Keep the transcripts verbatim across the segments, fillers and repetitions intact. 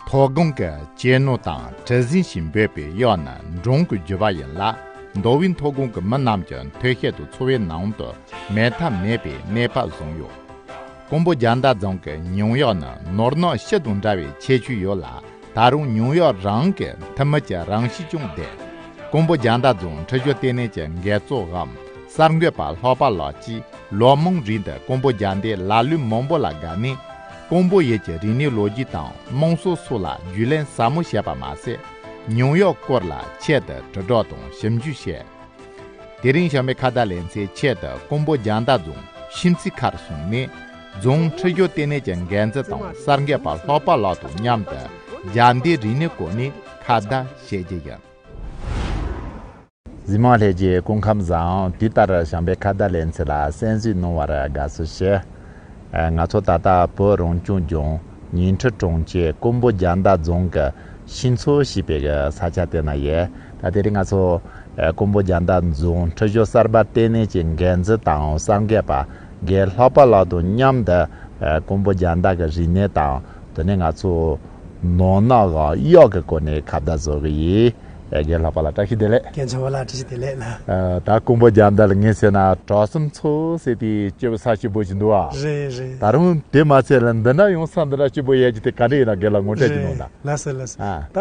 མཐོ་སྒང་གི་གཅེས་ནོར་དང་གྲུ་གཟིངས་ཞེས་འབོད་པའི་གཡག་ནི་འབྲོང་གི་རྒྱུད་པ་ཡིན་ལ། མདོ་དབུས་མཐོ་སྒང་གི་མི་རྣམས་ཀྱི་མཐོ་ཤོས་དུ་འཚོ་བའི་ནང་དུ་མེད་ཐབས་མེད་པའི་གནས་བབ་བཟུང་ཡོད། ཀོང་པོ་རྒྱ་མདའ་རྫོང་གི་ཉུང་གཡག་ནི་ནོར་གནག་ཤུ་དང་འདྲ་བའི་ཁྱད་ཆོས་ཡོད་ལ། ད་རུང་ཉུང་གཡག་རང་གི་ཐུར་མི་གྱི་རང་གཤིས་ཀྱང་ལྡན། ཀོང་པོ་རྒྱ་མདའ་རྫོང་འཁྲུལ་ཞིག་ལྟེ་གནས་ཀྱི་འགན་གཙོ་བོའམ་གསར་འགོད་པ་ལྷག་པ་ལགས་ཀྱིས་ལོ་མང་རིང་དུ་ཀོང་པོ་རྒྱ་མདའི་ལ་ལུས་མང་པོ་ལ་དགའ་ནས། ཀོང་པོ་ཡུལ་གྱི་རིག་གནས་ལོ་རྒྱུས་དང་དམངས་སྲོལ་སོགས་ལ་རྒྱུས་ལོན་ཟབ་མོ་བྱས་པ་མ་ཟད། ཉུང་གཡག་སྐོར་ལ་ཆེད་དུ་དྲིལ་བསྒྲགས་དང་ཞིབ་འཇུག་བྱས། དེ་རིང་བྱམས་པའི་ཁ་བརྡ་ལེ་ཚན་ཆེད་དུ་ཀོང་པོ་རྒྱ་མདའ་རྫོང་ཤིང་རྩེ་མཁར་གསུམ་ནས་རྫོང་འཁྲུལ་ཞིག་ལྟེ་གནས་ཀྱི་འགན་འཛིན་དང་གསར་འགོད་པ་ལྷག་པ་ལགས་དང་མཉམ་དུ་རྒྱ་མདའི་རིག་གནས་སྐོར་ནས་ཁ་བརྡ་བྱེད་རྒྱུ་ཡིན། གཟིགས་མང་ལྷན་རྒྱས་སྐུ་ཁམས་བཟང་། དུས་ལྟར་བྱམས་པའི་ཁ་བརྡ་ལེ་ཚན་ལ་གསན་གཟིགས་གནང་བར་དགའ་བསུ་ཞུ། ཨ། ང་ཚོ་ད་ལྟ་བོད་རང་སྐྱོང་ལྗོངས་ཉིང་ཁྲི་གྲོང་ཁྱེར་ཀོང་པོ་རྒྱ་མདའ་རྫོང་གི་ཤིང་མཚོ་ཞེས་པའི་ས་ཆ་དེ་ན་ཡོད། ད་དེ་རིང་ང་ཚོ་ཨ་ཀོང་པོ་རྒྱ་མདའ་རྫོང་འཁྲུལ་ཞིག་གསར་པ་ལྟེ་གནས་ཀྱི་འགན་འཛིན་དང་གསར་འགོད་པ་རྒན་ལྷག་པ་ལགས་དང་མཉམ་དུ་ཨ་ཀོང་པོ་རྒྱ་མདའ་གི་རིག་གནས་དང་། དེ་ནས་ང་ཚོ་ནོར་གནག་དང་གཡག་གི་སྐོར་ནས་ཁ་བརྡ་བཟོ་གི་ཡིན། ཨེ། རྒན་ལྷག་པ་ལགས་བཀྲ་ཤིས་བདེ་ལེགས། རྒན་ཆེན་པོ་ལགས་བཀྲ་ཤིས་བདེ་ལེགས་ལ། ཨ། ད་ཀོང་པོ་རྒྱ་མདའ་ལ་ངས་བྱས་ན་གྲོག་གསུམ་མཚོ་ཟེར་དེ་སྐྱིད་པོ་ས་སྐྱིད་པོ་ཞིག་འདུག་ཨ། རེད་རེད། ད་རུང་དེ་མ་ཚད་ལ་འདི་ན་ཡང་ས་འདི་འདྲ་སྐྱིད་པོ་ཡོད་ཀྱི་དེ་ག་འདྲ་ཡིན་ན་རྒན་ལགས་ངོ་སྤྲོད་ཅིག་གནང་དང་། ལགས་སོ་ལགས་སོ། ཨ། ད་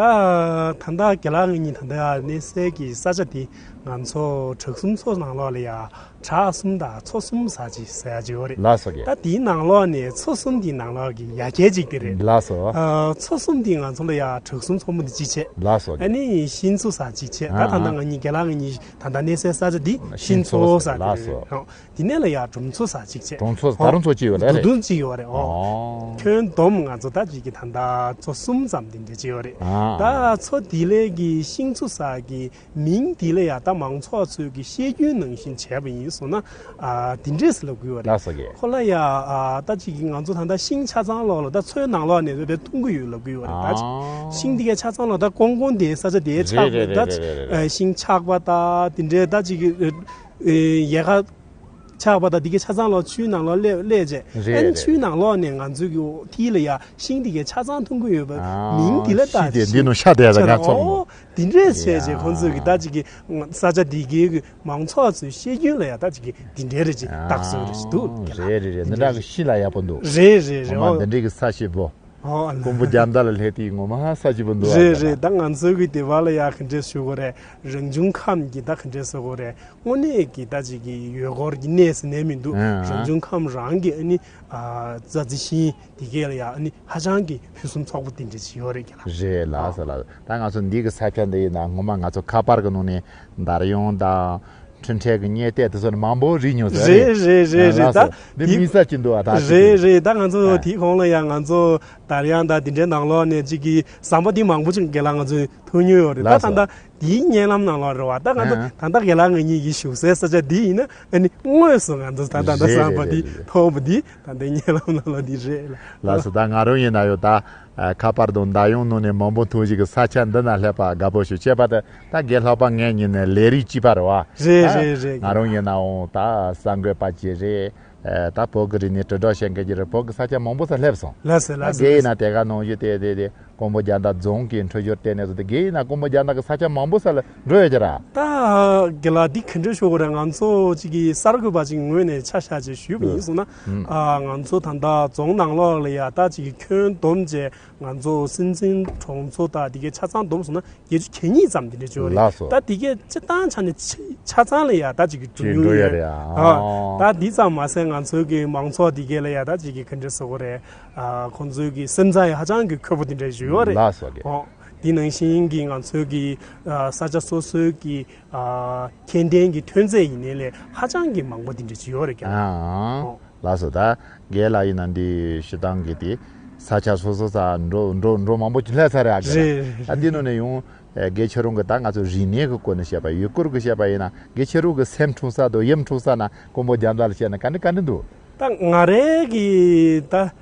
ད་ལྟ་རྒན་ལགས་ངེད་གཉིས་ད་ལྟ་གནས་སའི་གི་ས་ཆ་དེ་ང་ཚོ་གྲོག་གསུམ་མཚོ་ནང་ལོགས་ལ་ཡ། བྲག་གསུམ་དང་མཚོ་གསུམ་ཟེར་ཅིག་ཟེར་ཅིག་ཡོད་རེད། ལགས་སོ་རྒན། ད་དེའི་ནང་ལོགས་ནས་མཚོ་གསུམ་དེའི་ནང་ལོགས་ཀྱི་ཡ་གྱལ་ཅིག་དེ་རེད། ལགས་སོ། ཨ། མཚོ་གསུམ་དེའི་ང་ཚོ་ལ་ཡ་གྲོག་གསུམ་མཚོ་མོ་དེ་གཅིག་བྱས། ལགས་སོ་རྒན། ཨ་ནི་ཤིང་མཚོ་ཟེར་གཅིག་བྱས། ད་ད་ལྟ་ཨ་ང་གཉིས་རྒན་ལགས་ང་གཉིས་ད་ལྟ་གནས་སའི་ས་ཆ་འདི་ཤིང་མཚོ་ཟེར་དེ་ལགས་སོ་རེད། ཨོ། དེ་ནས་ལ་ཡ་གྲུ་མཚོ་ཟེར་གཅིག་བྱས། གྲུ་མཚོ་ད་རུང་མཚོ་གཅིག་ཡོད་རེད། ད་དུང་གཅིག་ཡོད་རེད། ཨོ། ཨོ། ཁྱོན་བསྡོམས་ང་ཚོ་ད་གཅིག་གི་ད་ལྟ་མཚོ་གསུམ་ཙམ་དེ་འདྲ་གཅིག་ཡོད་རེད། ཨ། ད་མཚོ་དེ་ལས་ཀྱི་ཤིང་མཚོ་ཟེར་གི་མིང་འདི་ལ་ཡ་ད་མང་ཚོགས་ཚོས་ཀྱི་བཤད་རྒྱུན་ནང་བཞིན་བྱས་པ་ཡིན་སོང་ན། ཨ། འདི་འདྲས་སུ་ལབ་ཀྱི་ཡོད་རེད། ལགས་སོ་རྒན། ཁོ་ལ་ཡ། ཨ། ད་ཅིག་གི་ང་ཚོ་ད་ལྟ་ཤིང་ཆ་ཚང་ལོགས་ལ་ད་མཚོའི་ནང་ལོགས་ནས་རེ་རེ་མཐོང་གི་ཡོད་ལབ་ཀྱི་ཡོད་རེད། ད་ཅིག་ཨ། ཤིང་འདི་གའི་ཆ་ཚང་ལོགས་ད་ཀོང་ཀོང་དེའི་ས་ཆ་དེའི་ཆགས་རེད་རེད་རེད་རེད་རེད། ད་ཅིག་ཨ། ཤིང་ཆག་པ་ད་དེ་འདྲའི་ད་ཅིག་གི་ཨ། ཡལ་ག་ཆགས་པ་དང་འདི་གའི་ཆ་ཚང་ལོགས་ཆུའི་ནང་ལོགས་སླེབས་སླེབས་རྗེས། རེད་ཨ་ནི་རེད། ཆུའི་ནང་ལོགས་ནས་ང་ཚོའི་གི་མཐིལ་ལ་ཡ་ཤིང་འདི་གའི་ཆ་ཚང་མཐོང་གི་ཡོད་པ། ཨ། མིང་འདི་ལ་ཤིང་དེ་འདི་ནང་ཤ་དེ་ལ་ང་ཚོ། འོ། འདི་འདྲས་བྱས་རྗེས་ཁོང་ཚོས་གི་ད་ཅིག་གི་ས་ཆ་འདི་གའི་གི་མང་ཚོགས་ཚོའི་བཤད་རྒྱུན་ལ་ཡ་ད་ཅིག་གི་འདི་འདྲའི་རེ་ཅིག་བཏགས་སྲོལ་རེ་ཞིག་འདུག་གི་ལ། རེད་རེད་རེད། འདི་འདྲ་གི་ཤིང་ལ་ཡག་པོ་འདུག་རེད་རེད་རེད། ངོ་མ་འོ། འདི་འདྲའི་གི་ས་སྐྱིད་པོ། ཨོ་ཨ་ལ། ཀོང་པོ་རྒྱ་མདའ་ལ་སླེབས་དུས་ངོ་མ་ས་སྐྱིད་པོ་འདུག་ཨ། རེད་རེད། ད་ང་ཚོའི་གི་སྡེ་བ་ལ་ཡ་ག་འདྲས་ཞུ་དགོས་རེད། རང་བྱུང་ཁམས་ཀྱི་ད་ག་འདྲས་ཟེར་དགོས་རེད། དངོས་གནས་ཀྱི་ད་ཅིག་གི་ཡུལ་སྐོར་གྱི་གནས་ཟེར་ནས་མི་འདུག་ཨ། རང་བྱུང་ཁམས་རང་གི་ཨ་ནི། ཨ། རྩྭ་རྩི་ཤིང་དེ་གས་ལ་ཡ་ཨ་ནི་ཧ་ཅང་གི་ཕུན་སུམ་ཚོགས་པོ་དེ་འདྲས་ཅིག་ཡོད་རེད་ཀྱི་ལ། རེད་ལགས་སོ་ལགས། ད་ང་ཚོ་འདི་གི་ས་ཆ་འདི་ཡིན་ན་ངོ་མ་ང་ཚོ་ཁ་པར་གི་ནང་ནས་འདར་ཡོང་དང་། འཕྲིན་ཕྲན་གྱི་བརྙན་ལྟས་དེ་ཚོ་ནི་མང་པོ་རིག་མྱོང་ཟེར་རེད། རེད་རེད་རེད་རེད། ལགས་སོ། ད་འདི་དེ་དམིགས་བསལ་ཅིག་འདུག་ཨ། ད་རེད་རེད། ད་ང་ཚོ་ཨ། དེའི་གོང་ལ་ཡང་ང་ཚོ་དར་དབྱངས་དང་དེ་འདྲའི་ནང་ལོགས་ནས་ཅིག་གི་ཟམ་པ་འདི་མང་པོ་ཅིག་རྒན་ལགས་ང་ཚོས་ཐུག་མྱོང་ཡོད་རེད། ད་ལགས་ད་སོ། ད་དེའི་བརྙན་ལམ་ནང་ལོགས་རེད་བ། ད་ང་ཚོ་ཨ། ད་ལྟ་རྒན་ལགས་ང་གཉིས་ཀྱི་བཞུགས་སའི་ས་ཆ་འདི་ཡིན་ན་ཨ་ནི་དངོས་སུ་ང་ཚོ་ད་ད་ལྟ་རེད་ཟམ་པ་རེད་འདི་རེད་རེད། མཐོང་བ་འདི་ད་ལྟའི་བརྙན་ལམ་ནང་ལོགས་འདི་རེད་ལ། ལགས་སོ། ད་ང་རང་ཡིན་ན་ཡོད་ད། ཨ། ཁ་པར་དང་འདར་ཡོང་ནང་ནས་མང་པོ་མཐོང་ཞིག་གི་ས་ཆ་འདི་ན་སླེབས་པ་དགའ་པོ་ཞིག་བྱས་པ་དེ། ད་རྒན་ལྷག་པ་ངེད་གཉིས་ནས་ལས་རིགས་གཅིག་པ་རེད་བ། རེད་ད་རེད་རེད། ང་རང་ཡིན་ནའང་ད་གསར་འགོད་པ་ཅིག་རེད། ཨ། ད་བོད་ཀྱི་རིག་གནས་དྲིལ་བསྒྲགས་བྱེད་མཁན་ཅིག་རེད། བོད་ཀྱི་ས་ཆ་མང་པོ་སར་སླེབས་སོང་། ལགས་སོ་ད་ལགས་སོ། རྒན་ཡིན་ན་དེ་ག་ནང་བཞིན་དེ་དེ་དེ་ཀོང་པོ་རྒྱ་མདའ་རྫོང་གི་འཕྲོད་སྦྱོར་ལྟེ་གནས་སུ་དེ། རྒན་ཡིན་ན་ཀོང་པོ་རྒྱ་མདའ་གི་ས་ཆ་མང་པོ་སར་ལ་འགྲོ་ཡོད་ཀྱི་ར། ད་རྒན་ལགས་འདི་ག་འདྲ་ཞུ་དགོས་རེད། ང་ཚོ་ཅིག་གི་གསར་འགོད་པ་ཅིག་ངོས་ནས་ཆ་བཞག་ཅིག་ཞུས་པ་ཡིན་སོང་ན། ཨ། ང་ཚོ་ད་ལྟ་རྫོང་ནང་ལོགས་ལ་ཡ་ད་ཅིག་གི་ཁྱོན་བསྡོམས་བྱས། ང་ཚོ་སྲིད་འཛིན་གྲོང་ཚོ་དང་དེ་གའི་ཆ་ཚང་བསྡོམས་སོང་ན་བརྒྱད་ཅུ་གྱ་གཉིས་ཙམ་དེ་འདྲ་ཅིག་ཡོད་རེད། ལགས་སོ། ད་དེ་གའི་སྤྱིར་བཏང་ཆ་ནས་ཆ་ཆ་ཚང་ལ་ཡ་ད་ཅིག་གི་འགྲོ་ཅིག་མྱོང་འགྲོ་ཡོད་ཡ་རེད། རེད་ཨ། ཨ། ད་འདི་ཙམ་མ་ཟད་ང་ཚོའི་གི་མང་ཚོགས་དེ་གའི་ལ་ཡ་ད་ཅིག་གི་ག་འདྲ་ཟེར་དགོས་རེད། ཨ། ཁོང་ཚོའི་གི་སེམས་རྩ་ཡ་ཧ་ཅང་གི་འཁོལ་པོ་དེ་འདྲ་ཅིག་ཡོད་རེད། ལགས་སོ་རྒན། ཨོ། དེ་ནང་བཞིན་གི་ང་ཚོའི་གི་ཨ། ས་ཆ་སོ་སོའི་གི་ཨ། ཁྱད་ལྡན་གི་ཐོན་རྫས་ཡིན་ནའི་ལས་ཧ་ཅང་གི་མང་པོ་དེ་འདྲ་ཅིག་ཡོད་རེད་ཀྱང་། ཨ། ཨོ། ལགས་སོ། ད་རྒན་ལགས་ཡིན་ན་འདི་སྤྱིར་བཏང་གི་དེ་ས་ཆ་སོ་སོ་ས་འགྲོ་འགྲོ་འགྲོ་མང་པོ་ཅིག་སླེབས་ཚར་རེད་ཨ། རྒན་ལགས། རེད། ད་འདི་ནང་ནས་ཡང་རྒན་ཁྱེད་རང་གི་ད་ང་ཚོ་རིག་གནས་ཀྱི་སྐོར་ནས་བཤད་པ་ཡུལ་སྐོར་གྱི་བཤད་པ་ཡིན་ན་རྒན་ཁྱེད་རང་གི་སེམས་འཁྲུངས་ས་དང་ཡུམ་འཁྲུངས་ས་ན་ཀོང་པོ་རྒྱ་མདའ་ལ་བཤད་ན་ག་འདྲ་ག་འདྲ་འདུག་ད་ང་རའི་གི་ད་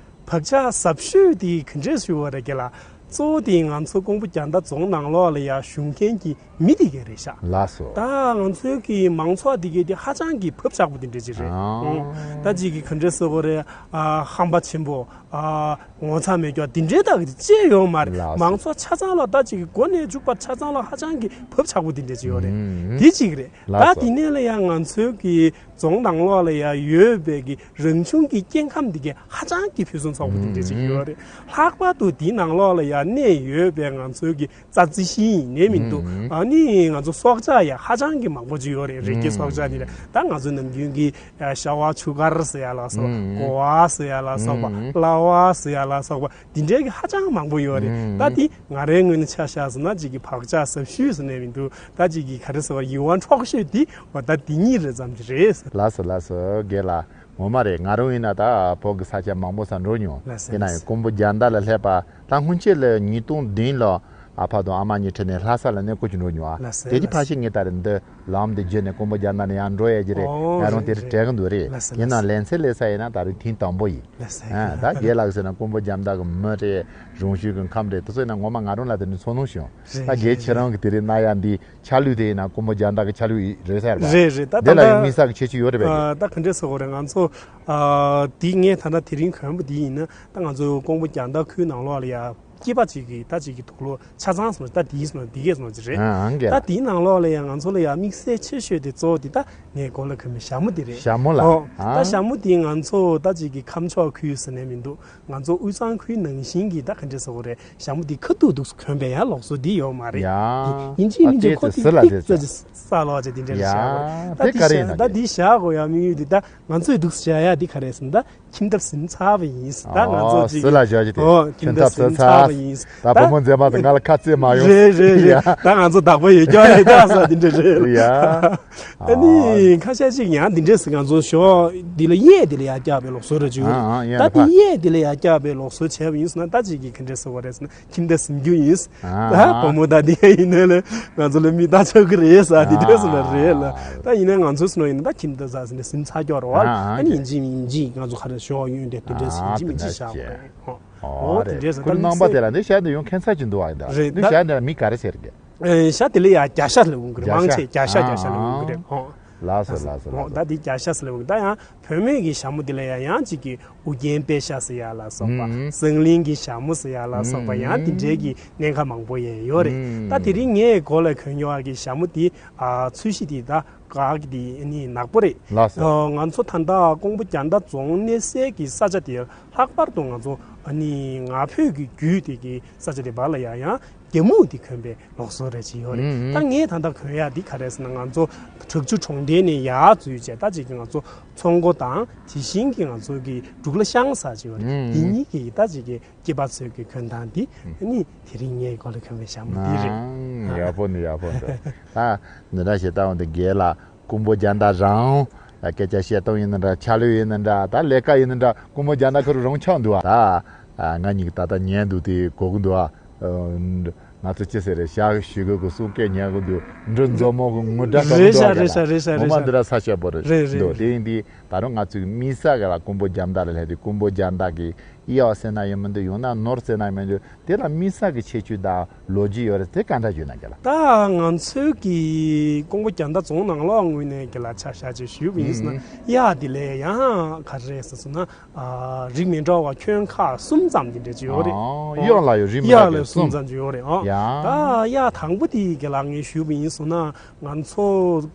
བག་ཆགས་ཟབ་ཤོས་དེ་ག་འདྲས་ཞུ་བ་རེད་རྒན་ལགས། གཙོ་བོ་དེ་ང་ཚོ་ཀོང་པོ་རྒྱ་མདའ་རྫོང་ནང་ལོགས་ལ་ཡ་བཞུགས་མཁན་གྱི་མི་དེ་ག་རེད་ཤག་ལགས་སོ། ད་ང་ཚོའི་གི་མང་ཚོགས་དེ་གའི་དེ་ཧ་ཅང་གི་བབ་ཆགས་པོ་དེ་འདྲ་ཅིག་རེད། ཨང་། ཨང་། ད་ཅིག་གི་ག་འདྲས་ཟེར་དགོས་རེད། ཨ། ཧམ་པ་ཆེན་པོ། ཨ་ངོ་ཚ་མེད་ཀྱོག་དེ་འདྲའི་དག་གི་ཅི་ཡོད་མ་རེད། ལགས་སོ། མང་ཚོགས་ཆ་ཚང་ལ་ད་ཅིག་གི་འགོ་ནས་མཇུག་བར་ཆ་ཚང་ལ་ཧ་ཅང་གི་བབ་ཆགས་པོ་དེ་འདྲ་ཅིག་ཡོད་རེད། ཨུམ། དེ་གཅིག་རེད། ལགས་ད་སོ། དེ་ནས་ལ་ཡང་ང་ཚོའི་གི་རྫོང་ནང་ལོགས་ལ་ཡང་ཡོད་པའི་གི་རང་བྱུང་གི་སྐྱེ་ཁམས་དེ་གའི་ཧ་ཅང་གི་ཕུན་སུམ་ཚོགས་པོ་དེ་འདྲ་ཅིག་ཡོད་རེད། ལྷག་པར་དུ་དེའི་ནང་ལོགས་ལ་ཡང་གནས་ཡོད་པའི་ང་ཚོའི་གི་རྩྭ་རྩི་ཤིང་ཡིན་ནའི་མི་འདུག་ཨ་ནི་ང་ཚོ་སྲོག་ཆགས་ཡང་ཧ་ཅང་གི་མང་པོ་ཅིག་ཡོད་རེད། རི་སྐྱེས་སྲོག་ཆགས་དེ་རེད། ད་ང་ཚོ་ནམ་རྒྱུན་གི་ཤ་བ་ཆུ་དཀར་ཟེར་ཡ་ལ་སོགས། ཀོ་བ་ཟེར་ཡ་ལ་སོགས་པ། གླ་བ་ཟེར་ཡ་ལ་སོགས་པ་འདི་འདྲའི་གི་ཧ་ཅང་མང་པོ་ཡོད་རེད། ད་འདི་ང་རའི་ངོས་ནས་ཆ་བཞག་ཟེར་ན་ཅིག་གི་བག་ཆགས་ཟབ་ཤོས་ཟེར་ནས་མི་འདུག་ད་ཅིག་གི་ག་རེ་ཟེར་བ་ཡིད་དབང་འཕྲོག་ཤོས་འདི་བ་ད་འདི་གཉིས་རེ་ཙམ་ཅིག་རེད། ལགས་སོ་ལགས་སོ། རྒན་ལགས། ངོ་མ་རེད། ང་རང་ཡིན་ན་ད་བོད་ཀྱི་ས་ཆ་མང་པོ་སར་འགྲོ་མྱོང་། ལགས་སོ་ཡིན་ན་ཡང་ལགས་སོ། ཀོང་པོ་རྒྱ་མདའ་ལ་སླེབས་པ་ད་སྔོན་ཆད་ལ་ཉིས་སྟོང་བདུན་ལོ་ཨ་ཕ་དང་ཨ་མ་གཉིས་ཁྲིད་ནས་ལྷ་ས་ལ་གནས་སྐོར་ཅིག་འགྲོ་མྱོང་ཨ། ལགས་སོ་དེ་དུས་ལགས་སོ། ཕལ་ཆེར་ངས་ད་རེས་འདི་ལམ་དེ་བརྒྱུད་ནས་ཀོང་པོ་རྒྱ་མདའ་ནས་ཡར་འགྲོ་ཡས་ཀྱི་རེད། ཨོ་ང་རང་རེད་དེ་རེད་རེད། དྲན་གྱི་འདུག་རེད། ལགས་སོ་ཡིན་ལགས་ན་སོ། ལན་ཚན་སླེབས་ས་ཡིན་ན་ད་རེས་ཐེངས་དང་པོ་ཡིན། ལགས་སོ། ཨ་ད་རྒན་ལགས་ཟེར་ན་ཀོང་པོ་རྒྱ་མདའ་གི་མི་རེད། རང་ཤུལ་གྱི་ཁམས་རེད། དེ་ཚོ་ཡིན་ན་ངོ་མ་ང་རང་ལ་དེ་ནས་ཚོར་སྣང་བྱུང་། རེད་ད་རྒན་རེད་ཁྱེད་རང་གི་དེ་རིང་གནང་ཡ་འདི་ཆ་ལུགས་དེ་ཡིན་ན་ཀོང་པོ་རྒྱ་མདའ་གི་ཆ་ལུགས་རེད་ཟེར་བ། རེད་རེད། ད་དེ་ད་ལ་ཡང་ད་དམིགས་བསལ་གྱི་ཁྱད་ཆོས་ཡོད་རེད་པས། ཨ་ད་ག་འདྲས་ཟེར་དགོས་རེད། ང་ཚོ་ཨ་དེ་ངས་ད་ལྟ་དེ་རིང་གོན་པ་དེ་ཡིན་ན་ད་ང་ཚོ་ཀོང་པོ་རྒྱ་མདའ་ཁུལ་ནང་ལོགས་ལ་ཡ་སྐྱེས་པ་ཅིག་གི་ད་ཅིག་གི་དུག་ལོག་ཆ་ཚང་སོང་ད་དེའི་སོང་དེ་གས་སོང་ཅིག་རེད། ཨ་ཨང་གས་ད་དེའི་ནང་ལོགས་ལ་ཡ་ང་ཚོ་ལ་ཡ་དམིགས་བསལ་ཆེ་ཤོས་དེ་གཙོ་བོ་དེ་ད་ངས་གོ་ལ་གོན་པའི་ཞྭ་མོ་དེ་རེད། ཞྭ་མོ་ལ་ཨོ་ཨ་ད་ཞྭ་མོ་དེ་ང་ཚོ་ད་ཅིག་གི་ཁམས་ཕྱོགས་ཁུལ་ཟེར་ནས་མི་འདུག་ང་ཚོ་དབུས་གཙང་ཁུལ་ནང་བཞིན་གྱི་ད་ག་འདྲས་ཟེར་དགོས་རེད། ཞྭ་མོ་འདི་ཁ་ཐུག་འདུག་སེ་གོན་པའི་ཡང་ལུགས་སྲོལ་འདི་ཡོད་མ་རེད། ཡ། ཡིན་གཅིག་མིན་གཅིག་ཁོ་ཐིག་ཐིག་ཙ་ཅིག་ས་ལོག་ཅིག་འདི་འདྲ་ཡ། ཞྭ་མོ་ད་དེ་ག་རེ་ཡིན་ན་ད་འདི་ཞྭ་གོ་ཡ་དམིགས་ཡུལ་འདི་ད་ང་ཚོས་འདུག་སེ་བྱ་ཡ་འདི་ག་རེ་ཟེར་ན་ད་ཁྱིམ་ཐབ་ཟིན་ཚར་བ་ཡིན། ད་ང་ཚོ་ཨོ་ཅིག་སུ་ལ་བཞག་ཅིག་དེ་ཨོ་ཁྱིམ་ཁྱིམ་ཐབ་ཐབ་ཟིན་ཟིན་ཚར་ཚར་བ་ཡིན། ད་ད་བུ་མོ་མཛེས་མ་དང་ང་ལ་ཁ་རྩེད་མ་ཡོང་། རེད་རེད་རེད། ཡ། ད་ང་ཚོ་བདག་པོ་ཡོད་ཀྱང་རེད་ད་ས་འདི་འདྲ་རེད། ཡ། ཨ་ནི་ཁ་ཤས་ཅིག་ཡང་འདི་འདྲས་སུ་ང་ཚོ་ཞོགས་འདི་ལ་གཡས་འདི་ལ་ཡར་བཀྱག་པའི་ལུགས་སྲོལ་རེ་ཅིག་ཡོད་རེད། ཨ་ཨ་གཡས་ད་ལ་འདི་ཕར་གཡས་འདི་ལ་ཡར་བཀྱག་པའི་ལུགས་སྲོལ་བྱས་པ་ཡིན་ཟེར་ན་ད་ཅིག་གིས་ག་འདྲས་ཟེར་བ་རེད་ཟེར་ན་ཁྱིམ་ཐབ་ཟིན་རྒྱུ་ཡིན། ཨ་ད་ཨ་བུ་མོ་ད་འདི་ཡིན་ནའི་ལ་ང་ཚོ་ལ་མིག་ལྟ་ཆོག་གི་རེད་ཟེར་འདི་འདྲས་ཟེར་ན་རེད་ལ། ཨ་ད་ཡིན་ནའི་ང་ཚོ་ཟེར་ན་ཡིན་ན་ད་ཁྱིམ་ཐབ་ཟ་ཟེར་ནས་ཟིན་ཚར་ཀྱོག་རེད་བ། ཨ་ཨ་ཨ་ནི་ཡིན་གཅིག་མིན་གཅིག་ང་ཚོ་ག་རེ་ཞོགས་གཡོན་དེ་དེ་འདྲས་ཟིན་ཨ་གཅིག་མིན་གཅིག་བཞག་དགོས་རེད། ཨོ་དེ་འདྲས་ཟེར་ཁོ་ད་རྣམ་པ་དམིགས་བསལ་དེ་ལ་འདི་ཞྭ་འདི་ཡོང་ཁྱད་མཚར་ཅིག་འདུག་ཨ། འདི་རེད་འདི་ད་ཞྭ་འདི་ལ་མིང་ག་རེ་ཟེར་གི། ཨེ་ཤྭ་དེ་ལ་ཡ་རྒྱ་ཤྭ་ལབ་ཡོང་གི་རེད། རྒྱ་མང་ཤྭ་ཆེ་རྒྱ་ཤྭ་རྒྱ་ཤྭ་ལབ་ཡོང་གི་རེད། ཨོ། ལགས་སོ་ལགས་སོ་ཨོ་ལགས་ད་སོ། འདི་རྒྱ་ཤྭ་ཟེར་ལབ་ཡོང་གི་ད་ཡང་བོད་སྨད་ཀྱི་ཞྭ་མོ་དེ་ལ་ཡ་ཡང་གཅིག་གི་ཨུ་རྒྱན་པད་ཤྭ་ཟེར་ཡ་ལ་སོགས་པ། ཨུམ། ཟངས་གླིང་གི་ཞྭ་མོ་ཟེར་ཡ་ལ་སོགས་པ་ཨུམ། ཡང་དེ་འདྲའི་གི་གནས་ཁ་མང་པོ་ཡང་ཡོད་རེད། ཨུམ། ད་དེ་རིང་ངས་གོ་ལ་གོན་ཡོང་བ་གི་ཞྭ་མོ་དེ་ཨ་ཚོས་གཞི་དེ་ད་ག་གི་དེ་ནི་ནག་པོ་རེད། ལགས་སོ། ཨ་ང་ཚོ་ད་ལྟ་ཀོང་པོ་རྒྱ་མདའ་རྫོང་གནས་སའི་གི་ས་ཆ་དེ་ལྷག་པར་དུ་ང་ཚོ་ཨ་ནི་ང་ཕོད་ཀྱི་རྒྱུད་དེ་གི་ས་ཆ་དེ་བར་ལ་ཡ་ཡང་རྒྱ་སྨུག་དེ་གོན་པའི་ལུགས་སྲོལ་རེ་ཅིག་ཡོད་རེད། ཨུམ་ཨུམ། ད་ངས་ད་ལྟ་གོན་ཡག་འདི་ག་རེ་ཟེར་ན་ང་ཚོ་བྲག་ཆུ་གྲོང་རྡལ་ནས་ཡར་འཛུལ་བྱས་ད་ཅིག་གི་ང་ཚོ་མཚོ་མགོ་དང་དེ་བཞིན་གྱི་ང་ཚོ་གི་འབྲུག་ལྷ་ཤང་ཟེར་ཅིག་ཡོད་རེད། ཨུམ་དེ་གཉིས་ཀྱི་ད་ཅིག་གི་སྐྱེས་པ་ཚོའི་གི་གོན་སྟངས་འདི་ཨུམ་ནི་དེ་རིང་ངའི་གོ་ལ་གོན་པའི་ཞྭ་མོ་འདི་རེད། ཨང་ཡག་པོ་འདུག་ཡག་པོ་འདུག་ད་འདི་འདྲ་ཞིག་ལྟ་འོང་དུས་རྒན་ལགས་ཀོང་པོ་རྒྱ་མདའ་རང་སྐད་ཆ་བཤད་སྟངས་ཡིན་ན་འདྲ་ཆ་ལུགས་ཡིན་ན་འདྲ་ད་ལས་ཀ་ཡིན་ན་འདྲ་ཀོང་པོ་རྒྱ་མདའ་ཁོ་རང་ཆགས་འདུག་ད་ང་གཉིས་ཀྱི་ད་ལྟ་ཉན་འདུག་དེ་གོ་གི་འདུག་ང་ཚོ་ཅི་ཟེར་རེད་ཞག་ཞུ་གི་གི་གསུང་སྐད་ཉན་གི་འདུག་འབྲུ་མཛོ་མོ་གི་ངུ་སྒྲ་ལྟ་གི་འདུག་རེད་ཤག་རེད་ཤག་རེད་ཤག་ངོ་མ་འདི་འདྲ་ས་ཆ་པོ་རེད་རེད་རེད་འདུག་དེ་ཡིན་དུས་ད་རུང་ང་ཚོའི་དམིགས་བསལ་གི་ལ་ཀོང་པོ་རྒྱ་མདའ་ལ་སླེབས་དུས་ཀོང་པོ་རྒྱ་མདའ་གི་གཡག་ཟེར་ན་ཡང་མི་འདུག་ཡང་ན་ནོར་ཟེར་ན་ཡང་མི་འདུག་དེ་ལ་དམིགས་བསལ་གྱི་ཁྱད་ཆོས་དང་ལོ་རྒྱུས་ཡོད་རེད་དེ་ག་འདྲ་བརྗོད་ན་རྒྱལ་ལ། ད་ང་ཚོའི་གི་ཀོང་པོ་རྒྱ་མདའ་རྫོང་ནང་ལོགས་ངོས་ནས་རྒྱལ་ལ་ཆ་བཞག་ཅིག་ཞུས་པ་ཡིན་ཟེར་ན་ཨུ་ཨུ་གཡག་དེ་ལས་ཡང་ག་རེ་རེད་ཟེར་ན་ཨ་རིགས་མི་འདྲ་བ་ཁྱོན་ཁ་གསུམ་ཙམ་དེ་འདྲ་ཅིག་ཡོད་རེད། ཨ་ཨོ་གཡག་ལ་ཡང་རིགས་མི་གཡག་འདྲ་ལ་བ་གསུམ་གསུམ་ཙམ་ཅིག་ཡོད་རེད་ཨ། ཡ་ད་གཡག་དང་པོ་དེ་རྒྱལ་ལ་ངས་ཞུས་པ་ཡིན་ཟེར་ན་ང་ཚོ་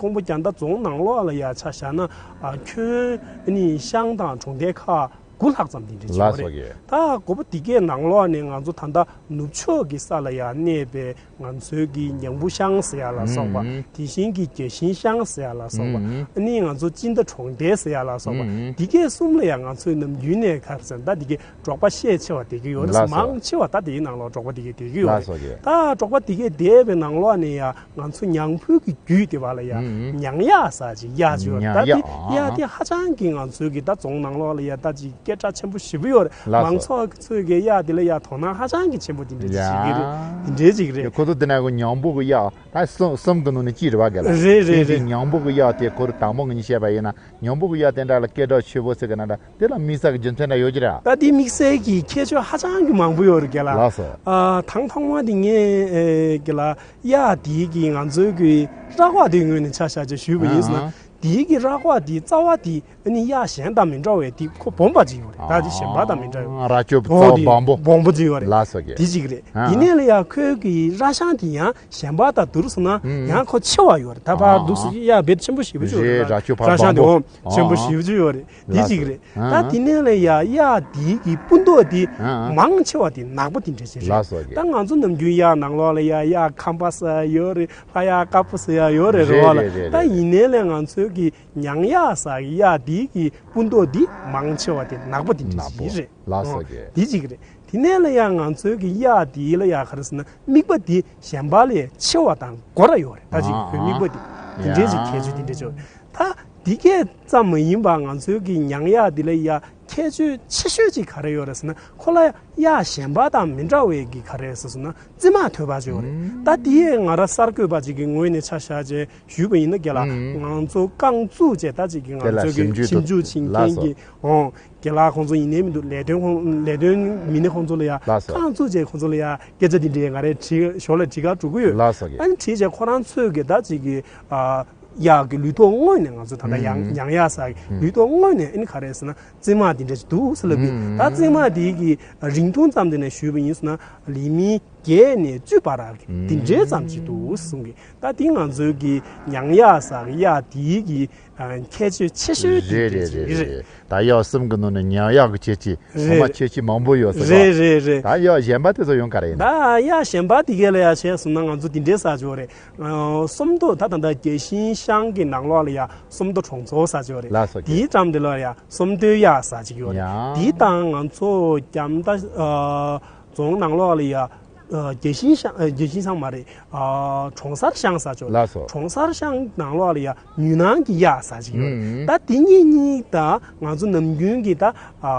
ཀོང་པོ་རྒྱ་མདའ་རྫོང་ནང་ལོགས་ལ་ཡ་ཆ་བཞག་ན་ཨ་ཁྱོན་ནི་ཤང་དང་གྲོང་རྡལ་ཁག་དགུ་ལྷག་ཙམ་དེ་འདྲ་ཅིག་ཡོད་ལགས་སོ་རེད། གི། ད་དགུ་པོ་དེ་གའི་ནང་ལོགས་ནས་ང་ཚོ་ད་ལྟ་ནུབ་ཕྱོགས་ཀྱི་ས་ལ་ཡ་གནས་པའི་ང་ཚོའི་གི་ཉང་བུ་ཤང་ཟེར་ཡ་ལ་སོགས་པ། ཨུམ། དེ་བཞིན་གྱི་རྒྱ་ཤིང་ཤང་ཟེར་ཡ་ལ་སོགས་པ། ཨུམ། ཨ་ནི་ང་ཚོ་སྤྱི་ཟླ་གྲོང་རྡལ་ཟེར་ཡ་ལ་སོགས་པ། ཨུམ། དེ་གའི་གསུམ་ལ་ཡ་ང་ཚོའི་ནམ་རྒྱུན་ནས་ག་རེ་ཟེར་ན་ད་དེ་གའི་འབྲོག་པ་ཤས་ཆེ་བ་བསྡད་ཀྱི་ཡོད་རེད། ལགས་སོ། མང་ཆེ་བ་ད་དེའི་ནང་ལོགས་འབྲོག་པ་དེ་གའི་བསྡད་ཀྱི་ཡོད་རེད། ལགས་སོ་རྒྱལ། ད་འབྲོག་པ་དེ་གའི་བསྡད་པའི་ནང་ལོགས་ནས་ཡ། ང་ཚོ་ཉང་བོད་ཀྱི་རྒྱུད་དེ་བ་ལ་ཡ། ཨུམ། ཉང་གཡག་ཟེར་ཅིག་གཡག་ཅིག་ཡོད་རེད། ཉང་ད་དེ་གཡག་ཨ། གཡག་དེ་ཧ་ཅང་གི་ང་ཚོའི་གི་ད་རྫོང་ནང་ལོགས་ལ་ཡ་ད་ཅིག་སྐད་གྲགས་ཆེན་པོ་ཞེ་པོ་ཡོད་རེད། ལགས་སོ། མང་ཚོགས་ཀྱི་ཚོས་གི་གཡག་དེ་ལ་ཡ་དོ་སྣང་ཧ་ཅང་གི་ཆེན་པོ་དེ་འདྲ་ཅིག་བྱེད་ཀྱི་རེད། ཡ། དེ་འདྲའི་ཅིག་རེད། ཁོ་ཚོ་དེ་ན་གི་ཉང་བོད་ཀྱི་གཡག་ད་གསུམ་གསུམ་གི་ནང་ནས་གཅིག་རེད་བ་རྒན་ལགས། རེད་རེད་རེད། དེ་ཉང་བོད་ཀྱི་གཡག་དེ་ཁོ་རང་དང་པོ་ངོས་ནས་བཤད་པ་ཡིན་ན་ཉང་བོད་ཀྱི་གཡག་དེ་འདྲ་ལ་སྐད་གྲགས་ཆེ་པོ་ཟེར་གི་ན་འདྲ། དེ་ལ་དམིགས་བསལ་གྱི་རྒྱུ་མཚན་འདྲ་ཡོད་ཀྱི་རེད། ད་དེ་དམིགས་བསལ་གྱི་ཁྱད་ཆོས་ཧ་ཅང་གི་མང་པོ་ཡོད་རེད་རྒན་ལགས། ལགས་སོ། ཨ་དང་ཐོག་མ་དེ་ངས་ཨེ་རྒན་ལགས་གཡག་དེ་གི་ང་ཚོའི་གི་ར་བ་དེ་ངོས་ནས་ཆ་བཞག་ཅིག་ཞུས་པ་ཡིན་ཟེར་ན། ཨ་ཨ། དེའི་གི་ར་ཁོག་དེའི་རྩ་བ་དེ་ཨ་ནི་གཡག་གཞན་དང་མི་འདྲ་བའི་དེ་ཁོ་སྦོམ་པ་ཅིག་ཡོད་རེད། ད་དེ་གཞན་པ་དང་མི་འདྲ་བའི། ཨ། རྭ་ཅོ་ཨོ་རྩ་བ་དེ་སྦོམ་པོ། སྦོམ་པོ་ཅིག་ཡོད་རེད། ལགས་སོ་ཀྱེ། དེ་གཅིག་རེད། ཨ། དེ་ནས་ལ་ཡ་ཁོའི་གི་རྭ་ཤང་དེ་ཡང་གཞན་པ་དང་བསྡུར་སོང་ན་ཨུམ། ཡང་ཁོ་ཆེ་བ་ཡོད་རེད། ད་ཕར་ཨ། འདུག་སེ་གཡག་རྦད་ཆེན་པོ་ཞེ་པོ་ཅིག་ཡོད་རེད། རེད། རྭ་ཅོ་ཕར་རྭ་ཤང་དེ་སྦོམ་པོ། ཨོ་ཆེན་པོ་ཨ། ཞེ་པོ་ཅིག་ཡོད་རེད། དེ་ལགས་གཅིག་སོ། རེད། ཨ། ད་དེ་ནས་ལ་ཡ་གཡག་དེའི་གི་སྤུ་མདོག་དེ་ཨ། མང་ཆེ་བ་དེ་ནག་པོ་དེ་འདྲ་ཅིག་རེད། ལགས་སོ་ཀྱེ། ད་ང་ཚོ་ནམ་རྒྱུན་གཡག་ནང་ལོགས་ལ་ཡ་གཡག་ཁམ་པ་ཟེར་ཡ་ཡོད་རེད། ལྷ་གཡག་དཀར་པོ་ཟེར་ཡ་ཡོད་རེད། རེད་རེད་བ་ལ། རེད་རེད། ད་ཡིན་ནའི་ལས་ང་ཚོའི་གི་ཉང་གཡག་ཟེར་གི་གཡག་དེའི་གི་སྤུ་མདོག་དེ་མང་ཆེ་བ་དེ་ནག་པོ་དེ་འདྲ་ཅིག་རེད། ནག་པོ། ལགས་སོ་ཀྱེ། ཨོ། དེ་གཅིག་རེད། དེ་ནས་ལ་ཡ་ང་ཚོའི་གི་གཡག་དེ་ལ་ཡ་ག་རེ་ཟེར་ན་མིག་པ་དེ་གཞན་པ་ལས་ཆེ་བ་དང་སྒོར་ར་ཡོད་རེད། ད་ཅིག་ཨ། ཁོའི་མིག་པ་དེ་དེ་འདྲའི་ཅིག་ཡ། ཁྱད་ཆོས་དེ་འདྲ་ཅིག་ཡོད་རེད། ད་དེ་གས་ཙམ་མ་ཡིན་པ་ང་ཚོའི་གི་ཉང་གཡག་དེ་ལ་ཡ་ཁྱད་ཆོས་ཆེ་ཤོས་ཅིག་ག་རེ་ཡོད་རེད་ཟེར་ན་ཁོ་ལ་གཡག་གཞན་པ་དང་མི་འདྲ་བའི་གི་ག་རེ་ཟེར་ཟེར་ན་རྩིབ་མ་དོད་པ་ཅིག་ཡོད་རེད། ཨུམ། ད་དེ་ང་ར་གསར་འགོད་པ་ཅིག་གི་ངོས་ནས་ཆ་བཞག་བྱས་ཞུས་པ་ཡིན་ན་རྒན་ལགས། ཨུམ། ང་ཚོ་རྐང་བཙུགས་བྱས་ད་ཅིག་གི་ང་དེ་ལ་ཚོ་གི་ཞིབ་འཇུག་ཞིབ་འཇུག་བྱེད་མཁན་གྱི། ལགས་སོ། ཨོ། རྒན་ལགས་ཁོང་ཚོ་ཡིན་ནའི་མི་འདུག་ལས་དོན་ཁོང་ལས་དོན་མི་སྣ་ཁོང་ཚོ་ལ་ཡ། ལགས་སོ། རྐང་བཙུགས་བྱས་ཁོང་ཚོ་ལ་ཡ་སྐད་ཆ་དེ་འདྲའི་ང་རས་དྲི་ཞོར་ལ་དྲི་ག་འགྲོ་གི་ཡོད། ལགས་སོ་ཀྱེ། ཨ་ནི་དྲིས་བྱས་ཁོ་རང་ཚོས་གི་ད་ཅིག་གི་ཨ་གཡག་གི་ལུས་ཐོག་དངོས་ནས་ང་ཚོ་ད་ལྟ་ཡང་ཨུམ། ཉང་གཡག་ཟེར་གི་ཨུམ། ལུས་ཐོག་དངོས་ནས་ཨ་ནི་ག་རེ་ཟེར་ན་རྩིབ་མ་དེ་འདྲ་ཅིག་འདུག་ཟེར་ལབ་གི། ཨུམ། ད་རྩིབ་མ་དེ་གི་རིང་ཐུང་ཙམ་དེ་ནས་ཞུས་པ་ཡིན་ཟེར་ན་ལི་མི་བརྒྱད་ནས་བཅུ་བར་གི་དེ་འདྲའི་ཙམ་ཅིག་འདུག་གསུང་གི། ད་དེ་ང་ཚོའི་གི་ཉང་གཡག་ཟེར་གི་གཡག་དེའི་གི་ཨ་ཁྱད་ཆོས་ཆེ་ཤོས་དེ་རེད་རེད་འདྲ་ཅིག་རེད་རེད། རེད། ད་གཡག་གསུམ་གི་ནང་ནས་ཉང་གཡག་གི་ཁྱད་ཆོས་ངོ་མ་རེད། ཁྱད་ཆོས་མང་པོ་ཡོད་ཟེར་རེད་རོ། རེད་རེད། ད་གཡག་གཞན་པ་དེ་ཚོ་ཡང་ག་རེ་ཡིན་ན། ད་གཡག་གཞན་པ་དེ་གས་ལ་ཡ་བྱས་སོང་ན་ང་ཚོ་དེ་འདྲའི་ཟེར་གྱི་ཡོད་རེད། ཨ་སོམ་མདོ་ད་ད་ལྟ་རྒྱལ་ཞིང་ཤང་གི་ནང་ལོགས་ལ་ཡ་སོམ་མདོ་གྲོང་ཚོ་ཟེར་གྱི་ཡོད་རེད། ལགས་སོ་ཀྱེ། དེའི་འགྲམ་དེ་ལ་ཡ་སོམ་མདོའི་གཡག་ཟེར་གྱི་ཡོད་རེད། ཡ། དེའི་སྟེང་ང་ཚོ་རྒྱ་མདའ་ཨ་རྫོང་ནང་ལོགས་ལ་ཡ་ཨ་རྒྱལ་ཞིང་ཤང་ཨ་རྒྱལ་ཞིང་ཤང་མ་རེད། ཨ་གྲོང་གསར་ཤང་ཟེར་ཆོག་ལགས་སོ། གྲོང་གསར་ཤང་ནང་ལོགས་ལ་ཡ་ཉུལ་ནང་གི་གཡག་ཟེར་ཅིག་ཡོད་རེད། ཨུམ། ད་དེ་གཉིས་གཉིས་ད་ང་ཚོ་ནམ་རྒྱུན་གྱི་ད་ཨ་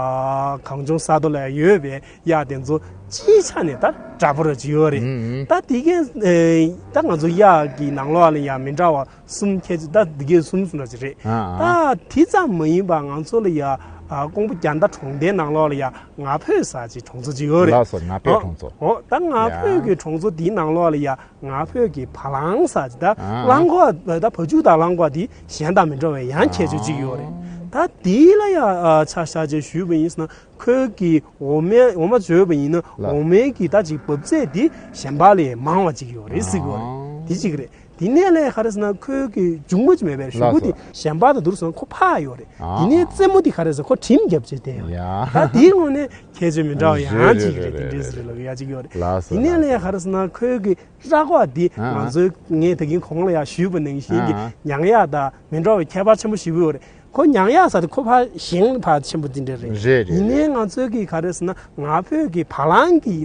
གངས་ལྗོངས་ས་མཐོ་ལ་ཡོད་པའི་གཡག་དེ་ཚོ་སྤྱིའི་ཆ་ནས་ད་འདྲ་པོ་ར་ཅིག་ཡོད་རེད། ཨུམ། ད་དེ་གའི་ཨེ་ད་ང་ཚོ་གཡག་གི་ནང་ལོགས་ལ་ཡ་མི་འདྲ་བ་གསུམ་ཁྱད་ཆོས་ད་དེ་གའི་གསུམ་གསུམ་ར་ཅིག་རེད། ཨ་ཨ། ད་དེ་ཙམ་མ་ཡིན་པ་ང་ཚོ་ལ་ཡ་ཨ་ཀོང་པོ་རྒྱ་མདའ་གྲོང་རྡལ་ནང་ལོགས་ལ་ཡ་ང་ཕོད་ཟེར་ཅིག་གྲོང་ཚོ་ཅིག་ཡོད་རེད། ལགས་སོ། ང་ཕོད་གྲོང་ཚོ། ཨོ་ད་ང་ཕོད་ཀྱི་གྲོང་ཚོ་དེའི་ནང་ལོགས་ལ་ཡ་ང་ཕོད་ཀྱི་བ་ལང་ཟེར་ཅིག་ད་ཨ་ཨ། གླང་གོག་ད་བ་ཕྱུགས་དང་གླང་གོག་དེ་གཞན་དང་མི་འདྲ་བའི་ཡང་ཁྱད་ཆོས་ཅིག་ཡོད་རེད། ད་དེ་ལ་ཡ་ཨ་ཆ་བཞག་ཅིག་ཞུས་པ་ཡིན་ཟེར་ན་ཁོའི་གི་འོ་མའི་འོ་མ་བཟོས་པ་ཡིན་ན་ལགས། འོ་མའི་གི་ད་ཅིག་འབབ་ཚད་དེ་གཞན་པ་ལས་མང་བ་ཅིག་ཡོད་རེད་ཟེར་གི་ཡོད་རེད། ཨ་དེ་གཅིག་རེད། དེ་ནས་ལས་ག་རེ་ཟེར་ན་ཁོའི་གི་མཇུག་མ་ཅིག་མེད་པའི་གཞུག་གུ་དེ་ལགས་སོ། གཞན་པ་དང་བསྡུར་སོང་ན་ཁོ་ཕར་ཡོད་རེད། ཨ་དེ་ནས་རྩེ་མོ་དེ་ག་རེ་ཟེར་ཁོ་གྲིམ་རྒྱབ་བྱས་བསྡད་ཡོད་རེད། ཡ། ད་དེའི་ངོས་ནས་ཁྱད་ཆོས་མི་འདྲ་བ་ཡང་རེད་ཅིག་རེད་རེད་རེད་དེ་འདྲས་རེད་ཟེར་ལབ་ཡ་ཅིག་ཡོད་རེད། ལགས་སོ་དེ་ནས་ལགས་ལས་སོ། ག་རེ་ཟེར་ན་ཁོའི་གི་ར་གོག་འདི་ཨ་ང་ཚོའི་ངས་ད་གིན་གོང་ལ་ཡ་ཞུས་པ་ནང་བཞིན་གྱི་ཨ་ཉང་གཡག་དང་མི་འདྲ་བའི་ཁྱད་པར་ཆེན་པོ་ཞེ་པོ་ཡོད་རེད། ཁོ་ཉང་གཡག་ཟེར་དུས་ཁོ་ཕར་ཞེང་ཕར་ཆེན་པོ་འདི་འདྲ་རེད། རེད་རེད་ཡིན་ནའི་རེད། ང་ཚོའི་གི་ག་རེ་ཟེར་ན་ང་ཕོད་ཀྱི་བ་ལང་གི་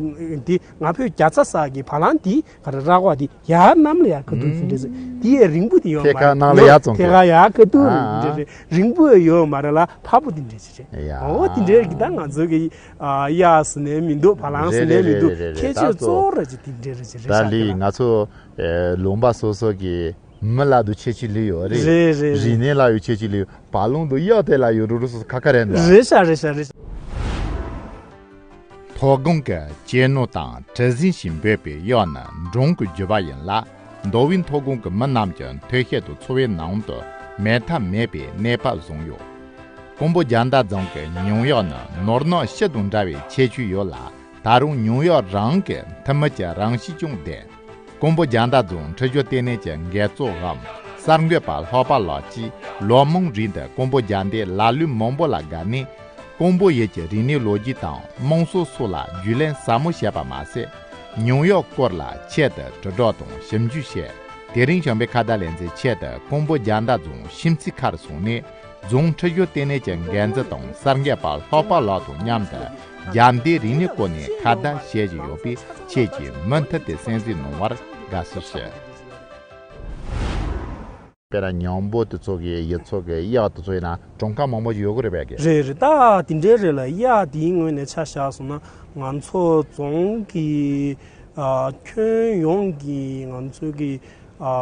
འདི་ང་ཕོད་རྒྱ་ཚ་ཟེར་གི་བ་ལང་འདི་ག་རེ་ར་གོག་འདི་ཡར་གནམ་ལ་ཡར་ཁ་ཐུག་འདི་འདྲ་ཟེར། འདི་ཡས་རིང་པོ་འདི་ཡོད་མ་རེད། ཐད་ཀར་གནམ་ལ་ཡར་བཙོང་ཐད་ཀར་ཡར་ཁ་ཐུག་ཨ་འདི་འདྲ་རེད། རིང་པོ་ཡོད་མ་རེད་ལ་ཕར་པོ་འདི་འདྲ་ཞིག་རེད། ཡ། འོ་འདི་འདྲའི་གི་ད་ང་ཚོའི་གི་ཨ་གཡག་ཟེར་ནའི་མི་འདུག་བ་ལང་ཟེར་ནའི་མི་འདུག་རེད་རེད་རེད་རེད། ཁྱད་ཆོས་ད་གཙོ་བོ་ར་ཅིག་འདི་འདྲ་རེད་ཅིག་རེད་ད་ཤག་ལི་དེ་ལ། ང་ཚོ་ཨེ་ལུང་པ་སོ་སོ་གི་མི་ལ་དུ་ཁྱད་ཆོས་ལི་ཡོད་རེད། རེད་རེད་རེད། རིག་གནས་ལ་ཡོད་ཁྱད་ཆོས་ལི་ཡོད། བ་ལང་དུ་གཡག་དེ་ལ་ཡོད་རུ་རུ་སོ་སོ་ཁ་ཁ་རེད་འདུག་རེད་ཤག་རེད་ཤག་རེད་ཤག་ཐོ་དགོང་གི་གཅེས་ནོར་དང་གྲུ་གཟིངས་ཞེས་འབོད་པའི་གཡག་ནི་འབྲོང་གི་རྒྱུད་པ་ཡིན་ལ། མདོ་དབུས་མཐོ་སྒང་གི་མི་རྣམས་ཀྱི་མཐུན་ཤེས་དང་འཚོ་བའི་ནང་དུ་མེད་ཐབས་མེད་པའི་གནས་བབ་བཟུང་ཡོད། ཀོང་པོ་རྒྱ་མདའ་རྫོང་གི་ཉུང་གཡག་ནི་ནོར་གནག་ཤིང་དང་འདྲ་བའི་ཁྱད་ཆོས་ཡོད་ལ། ད་རུང་ཉུང་གཡག་རང་གི་ཐུར་མིག་གི་རང་གཤིས་ཀྱང་ལྡན། ཀོང་པོ་རྒྱ་མདའ་རྫོང་འཁྲིལ་སྦྱོར་ལྟེ་གནས་ཀྱི་འགན་གཙོ་འམ་གསར་འགོད་པ་ལྷག་པ་ལགས་ཀྱིས་ལོ་མང་རིང་དུ་ཀོང་པོ་རྒྱ་མདའི་ལ་ལུག་མང་པོ་ལ་དགའ་ནས། ཀོང་པོ་ཡུལ་གྱི་རིག་གནས་ལོ་རྒྱུས་དང་དམངས་སྲོལ་སོགས་ལ་རྒྱུས་ལོན་ཟབ་མོ་བྱས་པ་མ་ཟད། ཉུང་གཡག་སྐོར་ལ་ཆེད་དུ་དྲིལ་སྒྲོག་དང་ཞིབ་འཇུག་བྱས། དེ་རིང་བྱམས་པའི་ཁ་བརྡ་ལེ་ཚན་ཆེད་དུ་ཀོང་པོ་རྒྱ་མདའ་རྫོང་ཤིང་རྩེ་མཁར་སོང་ནས། རྫོང་འཁྲིལ་སྦྱོར་ལྟེ་གནས་ཀྱི་འགན་འཛིན་དང་གསར་འགོད་པ་ལྷག་པ་ལགས་དང་མཉམ་དུ་རྒྱ་མདའི་རིག་གནས་སྐོར་ནས་ཁ་བརྡ་བྱེད་བཞིན་ཡོད་པས། ཁྱེད་ཀྱིས་མུ་མཐུད་དེ་གསན་གཟིགས་གནང་བར་དགའ་བསུ་ཞུ། དཔེར་ན་ཉང་པོ་དེ་ཚོ་གི་ཡུལ་ཚོ་གི་གཡག་དེ་ཚོ་ཡིན་ན་གྲངས་ཀ་མང་པོ་ཞིག་ཡོད་གི་རེད་པས་ཀྱི། རེད་རེད། ད་དེ་འདྲའི་རེད་ལ། གཡག་དེའི་ངོས་ནས་ཆ་བཞག་སོང་ན་ང་ཚོ་རྫོང་གི་ཨ་ཁྱོན་ཡོངས་ཀྱི་ང་ཚོའི་གི་ཨ་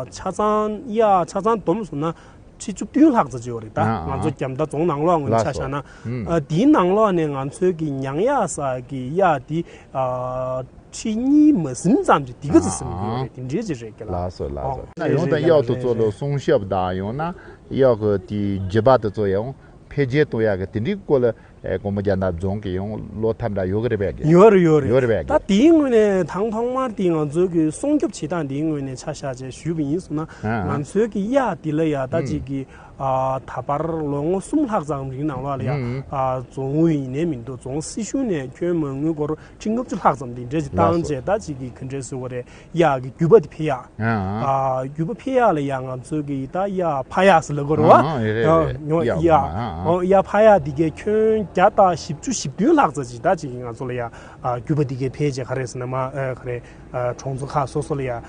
ཆ་ཚང་གཡག་ཆ་ཚང་བསྡོམས་སོང་ན་ ཁྲི་བཅུ་བདུན་ལྷག་ཙམ་ཅིག་ཡོད་རེད་ད། ཨ་ཨ། ང་ཚོ་རྒྱ་མདའ་རྫོང་ནང་ལོགས་ངོས་ནས་ལགས་ཆ་བཞག་ན། སོ། ཨ། དེའི་ནང་ལོགས་ནས་ང་ཚོའི་གི་ཉང་གཡག་ས་གི་གཡག་དེ། ཨ། ཁྲི་གཉིས་མ་ཟིན་ཙམ་ཅིག་དེ་ག་ཚོད་ཟིན་གྱི་ཡོད་རེད། དེ་འདྲའི་ཅིག་རེད་གི་ལ། ལགས་སོ་ལགས་སོ། ཨོ། ན་ཡོང་དང་གཡག་དེ་ཚོ་ལ་སྲུང་སྐྱོབ་དང་ཡང་ན་གཡག་གི་དེའི་རྒྱུད་པ་དེ་ཚོ་ཡང་འཕེལ་རྒྱས་གཏོང་ཡག་གི་དེ་འདྲའི་སྐོར་ལ། ཨེ། ཀོང་པོ་རྒྱ་མདའ་རྫོང་གི་ཡང་བློ་ཐབས་འདྲ་ཡོད་གི་རེད་པས་གི། ཡོད་རེད་ཡོད་རེད། ཡོད་རེད་པས་གི། ད་དེའི་ངོས་ནས་དང་ཐོག་མར་དེ་ང་ཚོའི་གི་སྲུང་སྐྱོབ་བྱེད་སྟངས་དེའི་ངོས་ནས་ཆ་བཞག་བྱས་ཞུས་པ་ཡིན་སོང་ན། ཨ་ཨ། ང་ཚོའི་གི་གཡག་དེ་ལ་ཡ་ད་ཅིག་གི། ཨ། ད་བར་ལོ་ངོ་གསུམ་ལྷག་ཙམ་རིང་ནང་ལོགས་ལ་ཡ། ཨ། རྫོང་ཨུད་ཡིན་ནའི་མི་འདུག་རྫོང་སྲིད་གཞུང་ནས་ཁྱོན་མ་དངུལ་སྒོར་ཁྲི་ལྔ་བཅུ་ལྷག་ཙམ་དེ་འདྲས་ཅིག་བཏང་བྱས། ད་ཅིག་གི་ག་འདྲས་ཟེར་དགོས་རེད། གཡག་གི་རྒྱུད་པ་དེ་འཕེལ་ཡག་ཨ་ཨ། ཨ། རྒྱུད་པ་འཕེལ་ཡག་ལ་ཡ་ང་ཚོའི་གི་ད་གཡག་ཕ་གཡག་ཟེར་ལབ་དགོས་རེད་བ། ཨ་ཨ། རེད་རེད་རེད། ཨ། ཡ་ཡ། ཨ་ཨ། ཨོ། གཡག་ཕ་གཡག་དེ་གའི་ཁྱོན་བརྒྱ་དང་བཞི་བཅུ་ཞེ་བདུན་ལྷག་ཙམ་ཅིག་ད་ཅིག་གི་ང་ཚོ་ལ་ཡ། ཨ། རྒྱུད་པ་དེ་གའི་འཕེལ་བྱས་ག་རེ་ཟེར་ན་མ། ཨ། ག་རེ། ཨ། གྲོང་ཚོ་ཁག་སོ་སོ་ལ་ཡ། ཨེ།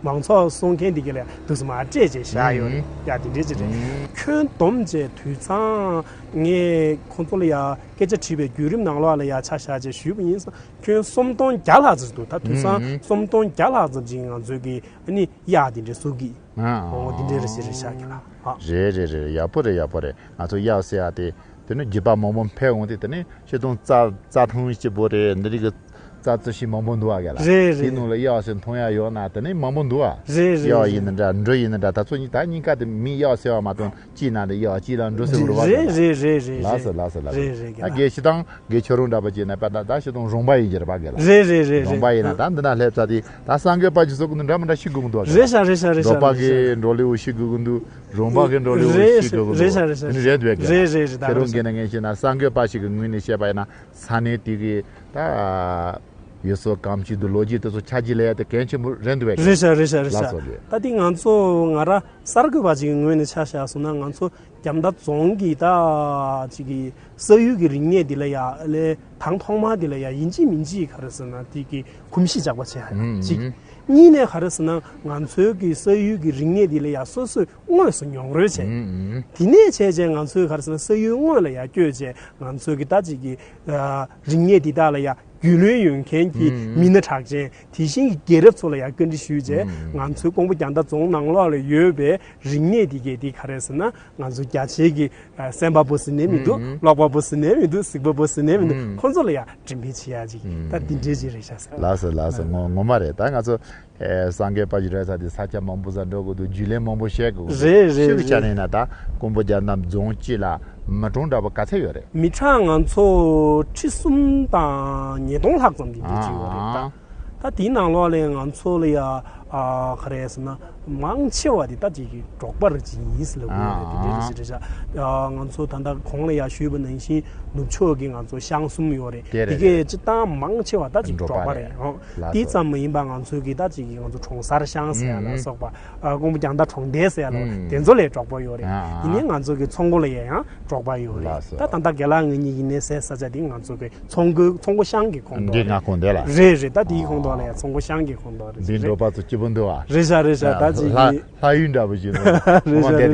མང་ཚོགས་སྲུང་མཁན་དེ་ག་ལ་ཡ་དུས་སུ་མ་སྤྲད་བྱས་བཞག་ཡོད་རེད། ཨུམ། ཡ་དེ་འདྲས་ཅིག་རེད། ཨུམ། ཁྱོན་བསྡོམས་བྱས་དུད་ཚང་ངས་ཁོང་ཚོ་ལ་ཡ་སྐད་ཆ་དྲིས་པའི་བརྒྱུད་རིམ་ནང་ལོགས་ལ་ཡ་ཆ་བཞག་བྱས་ཞུས་པ་ཡིན་ཙང་ཁྱོན་སུམ་སྟོང་བརྒྱ་ལྷག་ཙམ་འདུག་ད་དུད་ཚང་ཨུམ། སུམ་སྟོང་བརྒྱ་ལྷག་ཙམ་ཅིག་ང་ཚོའི་གི་ཨ་ནི་གཡག་དེ་འདྲས་གསོ་གི། ཨ་ཨ། འོ་དེ་འདྲས་རེད་ཟེར་རེད་བཞག་གི་ལ། ཨ། རེད་རེད་རེད། ཡག་པོ་རེད། ཡག་པོ་རེད། ང་ཚོ་གཡག་ཟེར་ཡག་དེ། དེ་ནི་རྒྱུད་པ་མང་པོ་འཕེལ་འོང་དུས་དེ་ནི་སྤྱིར་བཏང་རྩྭ་རྩྭ་ཐང་སྐྱིད་པོ་རེད། འདི་རིགས་ཀྱི་རྩྭ་རྩི་ཤིང་མང་པོ་འདུག་བ་ག་ལ། རེད་རེད། དེའི་ནང་ལ་གཡག་ཞིག་མཐོང་ཡག་ཡོད་ན་དེ་ནི་མང་པོ་འདུག་བ། རེད་རེད། གཡག་ཡིན་ན་འདྲ། འབྲི་ཡིན་ན་འདྲ། ད་ཚོ་གཉིས་ད་གཉིས་ཀ་དེ་མི་གཡག་ཟེར་བ་མ་གཏོགས་གཅིག་ན་དེ་གཡག་གཅིག་ལ་འབྲི་ཟེར་བ་རེད་བ་ག་ལ། རེད་རེད་རེད་རེད། ལགས་སོ་ལགས་སོ་ལགས་སོ། རེད་རེད་ག་ད་ལ། དགེ་ཤི་དང་དགེ་ཁྱོད་རང་འདྲ་པོ་བྱས་ན་པ་ད་ད་ཞིག་དང་རོང་པ་ཡིན་གྱི་རེད་པ་ག་ལ། རེད་རེད་རེད་རེད། རོང་པ་ཡིན་ན་ད་འདི་ན་སླེབས་ཚར་དུས་ད་གསར་འགོད་པ་ཅིག་བཟོ་གི་འདུག་འདྲ་མི་འདྲ་ཤེས་དགོས་ཀྱི་འདུག་ག་ལ། རེད་ཤག་རེད་ཤག་རེད་ཤག་འབྲོག་པ་རེད་ཤག་གི་འབྲོག་ལེའུ་ཤེས་དགོས་ཀྱི་འདུག་རོང་པ་གི་འབྲོག་ལེའུ་ཤེས་དགོས་ཀྱི་འདུག་རེད་ཤག་རེད་ཤག་རེད་ཤག་རེད་ཤག་རེད་ཤག་རེད་ཤག་རེད་ཤག་ཁྱེད་རང་གིས་ན་ངས་བཤད་ན་གསར་འགོད་པ་ཞིག་གི་ངོས་ནས་བཤད་པ་ཡིན་ན་ས་གནས་དེ་གི་ད་ཡུལ་སྲོལ་གོམས་གཤིས་དང་ལོ་རྒྱུས་དེ་ཚོ་ཆ་འཇོག་ལས་ཡ་དེ་གལ་ཆེན་པོ་རེད་འདུག་བས། རེད་ཤག་རེད་ཤག་རེད་ཤག་ལགས་སོ་རེད། ད་དེ་ང་ཚོ་ང་རང་གསར་འགོད་པ་ཅིག་གི་ངོས་ནས་ཆ་བཞག་སོང་ན་ང་ཚོ་རྒྱ་མདའ་རྫོང་གི་ད་ཅིག་གི་ས་ཡུལ་གྱི་རིག་གནས་འདི་ལ་ཡ་ལས་དང་ཐོག་མ་འདི་ལ་ཡ་ཡིན་གཅིག་མིན་གཅིག་ག་རེ་ཟེར་ན་དེ་གི་གོམས་གཤིས་འཇགས་པ་བྱེད་ཡ་ཡོད་ཨུམ་གཅིག་ཨུམ། གཉིས་ནས་ག་རེ་ཟེར་ན་ང་ཚོའི་གི་ས་ཡུལ་གྱི་རིག་གནས་འདི་ལ་ཡ་སོ་སོས་དངོས་སུ་མྱོང་རོལ་བྱས། ཨུམ་ཨུམ། དེ་ནས་བྱས་རྗེས་ང་ཚོས་ག་རེ་ཟེར་ན་ས་ཡུལ་དངོས་ལ་ཡ་བསྐྱོད་རྗེས་ང་ཚོའི་གི་ད་ཅིག་གི་ཨ་རིག་གནས་འདི་དག་ལ་ཡ་རྒྱུས་ལོན་ཡོད་མཁན་གྱི་ཨུམ་ཨུམ། མི་སྣ་གྲགས་ཅན། དེ་བཞིན་གྱི་རྒྱལ་རབས་ཚོ་ལ་ཡང་བཀའ་འདྲི་ཞུས་རྗེས། ཨུམ། ང་ཚོའི་ཀོང་པོ་རྒྱ་མདའ་རྫོང་ནང་ལོགས་ལ་ཡོད་པའི་རིག་གནས་དེ་གས་དེ་ག་རེ་ཟེར་ན་ང་ཚོ་རྒྱ་ཆེའི་གི་ཨ་གསན་པ་པོ་ཟེར་ནས་མི་འདུག་ཨུམ། ཀློག་པ་པོ་ཟེར་ནས་མི་འདུག་གཟིགས་པ་པོ་ཟེར་ནས་མི་འདུག་ཨུམ། ཁོང་ཚོ་ལ་ཡང་འགྲེམས་སྤེལ་བྱེད་ཡ་ཅིག་ད་ཨུམ། འདི་འདྲའི་ཅིག་རེད་ཤག་ཟེར། ལགས་སོ་ལགས་སོ། ངོ་ངོ་མ་རེད། ད་ང་ཚོ་ཨེ་གསར་འགོད་པ་ཞིག་རེད་ས་དེ་ས་ཆ་མང་པོ་ས་འགྲོ་དགོས་འདུག་རྒྱུས་ལོན་མང་པོ་བྱེད་དགོས་འདུག་རེད་རེད་ཤུགས་རེད། ཆ་ནས་ན་ད་ཀོང་པོ་རྒྱ་མདའ་རྫོང་སྤྱི་ལ་མི་གྲངས་འདྲ་པོ་ག་ཚད་ཡོད་རེད། མི་གྲངས་ང་ཚོ་ཁྲི་གསུམ་དང་ཉིས་སྟོང་ལྷག་ཙམ་དེ་འདྲ་ཅིག་ཡོད་རེད་ད། ཨ་ད་དེའི་ནང་ལོགས་ལས་ང་ཚོ་ལ་ཡ་ཨ་ག་རེ་ཟེར་ན་མང་ཆེ་བ་དེ་ད་ཅིག་གི་འབྲོག་པ་རེད་ཅིག་ཡིན་ཟེར་ལབ་ཡོད་རེད། དེ་འདྲ་རེད་ཅིག་རེད་ཤག་ཨ་ང་ཚོ་ད་ལྟ་གོང་ལ་ཡ་ཞུས་པ་ནང་བཞིན་ནུབ་ཕྱོགས་ཀྱི་ང་ཚོ་ཤང་གསུམ་ཡོད་རེད། དེ་རེད་དེ་གས་སྤྱིར་བཏང་མང་ཆེ་བ་ད་ཅིག་འབྲོག་པ་རེད། ཨོ་ལགས་སོ། དེ་ཙམ་མ་ཡིན་པ་ང་ཚོའི་གི་ད་ཅིག་གི་ང་ཚོ་གྲོང་གསར་ཤང་ཟེར་ཡ་ལ་ཨུམ་སོགས་པ་ཨ་ཀོང་པོ་རྒྱང་མདའ་གྲོང་རྡལ་ཟེར་ཡ་ལ་ཨུམ་དེ་ཚོ་ལ་འབྲོག་པ་ཡོད་རེད། ཨ་ཡིན་ནའི་ང་ཚོ་གི་ཚོང་སྒོ་ལ་ཡ་ཡང་འབྲོག་པ་ཡོད་རེད། ལགས་སོ། ད་ད་ལྟ་རྒན་ལགས་ང་གཉིས་ཀྱི་གནས་སའི་ས་ཆ་དེ་ང་ཚོ་གི་ཚོང་སྒོ་ཚོང་སྒོ་ཤང་གི་ཁོངས་གཏོགས་འདི་རེད། ང་ཁོངས་དེ་ལ། རེད་རེད། ད་དེའི་ཁོངས་གཏོགས་ལ་ཡ་ཚོང་སྒོ་ཤང་གི་ཁོངས་གཏོགས་རེད། འདི་རེད། འབྲོག་པ་ཚོ་སྐྱིད་པོ་འདུག་ཨ། རེད་ཤག་རེད་ཤག་ད་ཅིག་ལྷ་གི་ལྷ་ཡུལ་འདྲ་པོ་ཞིག་འདུག་རེད་ཤག་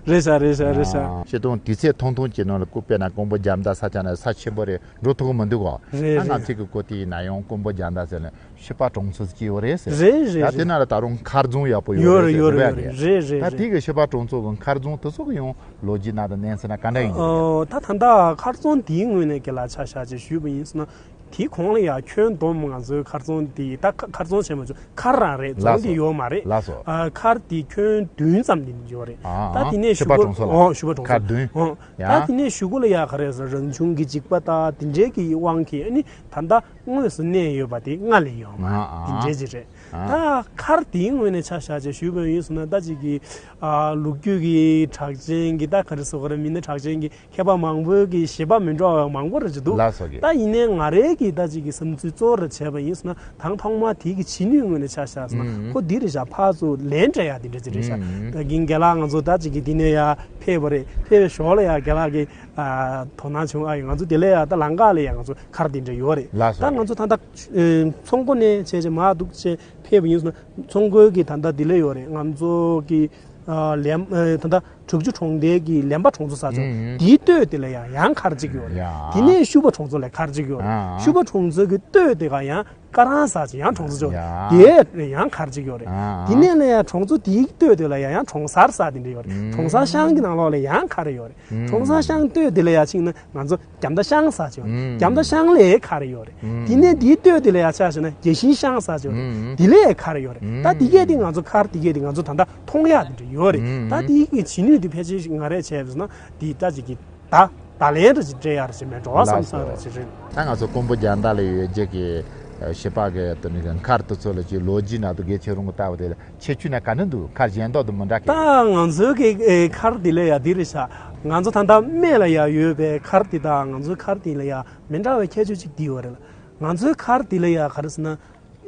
རེད་ཤག་རེད་ཤག་རེད་ཤག་ཨ་ཤེས་དོན་དུས་ཚོད་ཐུང་ཐུང་གི་ནང་ལ་སྐུ་དཔེར་ན་ཀོང་པོ་རྒྱ་མདའ་ས་ཆ་ནས་ས་ཆེན་པོ་རེད། འགྲོ་ཐུབ་ཀྱི་མི་འདུག་ག་རེད་ད་ང་རེད། ཚིག་གི་གོ་དེ་ཡིན་ན་ཡང་ཀོང་པོ་རྒྱ་མདའ་ཟེར་ནས་ཤི་པ་གྲོང་ཚོ་སྐྱེས་བོ་རེད་ཟེར། རེད་རེད་ད་དེ་རེད། ན་ལ་ད་རུང་མཁར་རྫོང་ཡག་པོ་ཡོད་ཡོད་རེད་རེད་ཟེར་ཡོད་རེད་རེད་རེད་རེད་རེད་ད་རེད། དེ་གི་ཤི་པ་གྲོང་ཚོ་གི་མཁར་རྫོང་དེ་ཚོ་གི་ཡང་ལོ་རྒྱུས་ན་དང་གནས་ཚུལ་ན་ག་འདྲ་ཡིན་གྱི་རེད། ཨོ་ད་ད་ལྟ་མཁར་རྫོང་དེའི་ངོས་ནས་ཀྱི་ལ་ཆ་བཞག་ཅེས་ཞུས་པ་ཡིན་ཟེར་ན། དེའི་གོང་ལ་ཡང་ཁྱོན་བསྡོམས་ང་ཚོའི་མཁར་རྫོང་དེ་ད་མཁར་མཁར་རྫོང་བྱས་མ་བྱུང་མཁར་རང་རེད། ལགས་རྫོང་དེ་སོ། ཡོད་མ་རེད། ལགས་སོ། ཨ་མཁར་དེ་ཁྱོན་བདུན་ཙམ་དེ་ཡོད་རེད། ཨ་ད་དེ་ནས་ཤི་པ་གཞུག་གུ་གྲོང་ཚོ་ལ། ཨོ་ཤི་པ་གྲོང་ཚོ། མཁར་བདུན། ཨོ་ཡ། ད་དེ་ནས་གཞུག་གུ་ལ་ཡ་ག་རེ་ཟེར་རང་བྱུང་གི་འཇིགས་པ་དང་དེ་འདྲའི་གི་དབང་གིས་ཨ་ནི་ད་ལྟ་དངོས་སུ་གནས་ཡོད་པ་དེ་ལྔ་ལས་ཡོད་མ་རེད། ཨ་ཨ། དེ་འདྲའི་ཅིག་རེད། ཨ་ད་མཁར་དེའི་ངོས་ནས་ཆ་བཞག་ཅེས་ཞུས་པ་ཡིན་ཟེར་ན་ད་ཅིག་གི་ཨ་ལོ་རྒྱུས་ཀྱི་གྲགས་ཅན་གྱི་ད་ག་རེ་ཟེར་དགོས་རེད། མི་སྣ་གྲགས་ཅན་གྱི་མཁས་པ་མང་པོའི་གི་བཞེད་པ་མི་འདྲ་བ་མང་པོ་རེ་ཅིག་འདུག་ལགས་སོ་གི། ད་ཡིན་ནའི་ང་རའི་གི་ད་ཅིག་གི་བསམ་ཚུལ་གཙོ་བོར་བྱས་པ་ཡིན་ཟེར་ན་དང་ཐོག་མ་དེ་གི་བྱེད་ནུས་ངོས་ནས་ཆ་བཞག་ཟེར་ན་ཨུམ། ཁོ་འདི་རེད་ཤག་ཕར་ཚུར་ལན་སྤྲད་ཡ་དེ་འདྲ་ཅིག་རེད་ཤག་ཨུམ། ད་གིན་རྒན་ལགས་ང་ཚོ་ད་ཅིག་གི་འདི་ནས་ཡ་ཕེབས་པ་རེད། ཕེབས་པའི་ཞོར་ལ་ཡ་རྒན་ལགས་ཀྱི་ཨ་དོ་སྣང་བྱུང་ཨ་ཡིན། ང་ཚོ་དེ་ལས་ཡ་ད་ལམ་ཁ་ལ་ཡ་ང་ཚོ་མཁར་དེ་འདྲ་ཡོད་རེད། ལགས་སོ་ད་གི། ང་ཚོ་ད་ད་ཨེ་ཚོང་སྒོ་ནས་བྱས་བྱས་མར་འདུག་བྱས་ཕེབས་པ་ཡིན་ཟེར་ན་ཚོང་སྒོའི་གི་ད་ད་དེ་ལས་ཡོད་རེད། ང་ཚོ་གི་ཨ་ལམ་ཨེ་ད་ད། དྲུག་ཅུ་གྲོང་རྡལ་གྱི་ལེན་པ་གྲོང་ཚོ་ཟེར་ཅིག་ཡོད། ཨུ་ཨུ། དེའི་སྟོད་དེ་ལ་ཡང་ཡང་མཁར་གཅིག་ཡོད་རེད། ཡ། དེ་ནས་ཤུ་པ་གྲོང་ཚོ་ལ་མཁར་གཅིག་ཡོད་རེད། ཨ། ཤུ་པ་གྲོང་ཚོ་གི་སྟོད་དེ་ག་ཡང་ཀ་རང་ཟེར་ཅིག་ཡང་གྲོང་ཚོ་ཅིག་ཡོད་རེད། ཡ། དེ་ཡང་མཁར་གཅིག་ཡོད་རེད། ཨ། དེ་ནས་ལ་ཡང་གྲོང་ཚོ་དེའི་སྟོད་དེ་ལ་ཡང་ཡང་གྲོང་གསར་ཟེར་དེ་འདྲ་ཡོད་རེད། ཨུ། གྲོང་གསར་ཤང་གི་ནང་ལོགས་ལ་ཡང་མཁར་ཡོད་རེད། ཨུ། གྲོང་གསར་ཤང་སྟོད་དེ་ལ་ཡང་ཕྱིན་ན་ང་ཚོ་རྒྱ་མདའ་ཤང་ཟེར་ཅིག་ཡོད་རེད། ཨུ། རྒྱ་མདའ་ཤང་ལ་མཁར་ཡོད་རེད། ཨུ། དེ་ནས་དེའི་སྟོད་དེ་ལ་ཡང་ཆ་བཞག་ན་རྒྱ་ཤིང་ཤང་ཟེར་ཅིག་ཡོད་རེད། ཨུ། དེ་ལ་མཁར་ཡོད་རེད། ད་དེ་གས་དེ་ང་ཚོ་མཁར་དེ་གས་དེ་ང་ཚོ་ད་ལྟ་མཐོང་ཡག་དེ་འདྲ་ཡོད་རེད། ཨུ། ད་དེ་གི་བྱེད་ནུས་དེ་ཕལ་ཆེར་ང་རས་བྱས་པ་ཡིན་ན་དེ་ལྟ་ཅིག་གི་ད་ད་ལན་རེ་ཅིག་སྤྲད་ཡག་རེ་ཅིག་མེད། འགྲོ་བ་བསམ་བསམ་རེ་ཅིག་རེད། ད་ང་ཚོ་ཀོང་པོ་རྒྱལ་མདའ་ལ་ཡོད་རྒྱུ་གི་ཨ་བྱིས་པ་གི་དེ་ནི་གི་མཁར་དེ་ཚོ་ལ་ཅིག་ལོ་རྒྱུས་ནང་དུ་གལ་ཆེ་རུང་གི་ལྟ་བ་དེ་ལ་ཁྱད་ཆོས་ན་ག་འདྲ་འདུག་མཁར་གཞན་དག་དང་མི་འདྲ་གི། ད་ང་ཚོའི་གི་ཨེ་མཁར་དེ་ལ་ཡ་དེ་རེད་ཤག་ང་ཚོ་ད་ལྟ་སྨད་ལ་ཡ་ཡོད་པའི་མཁར་དེ་དང་ང་ཚོའི་མཁར་དེ་ལ་ཡ་མི་འདྲ་བའི་ཁྱད་ཆོས་ཅིག་དེ་ཡོད་རེད་ལ། ང་ཚོའི་མཁར་དེ་ལ་ཡ་ག་རེ་ཟེར་ན།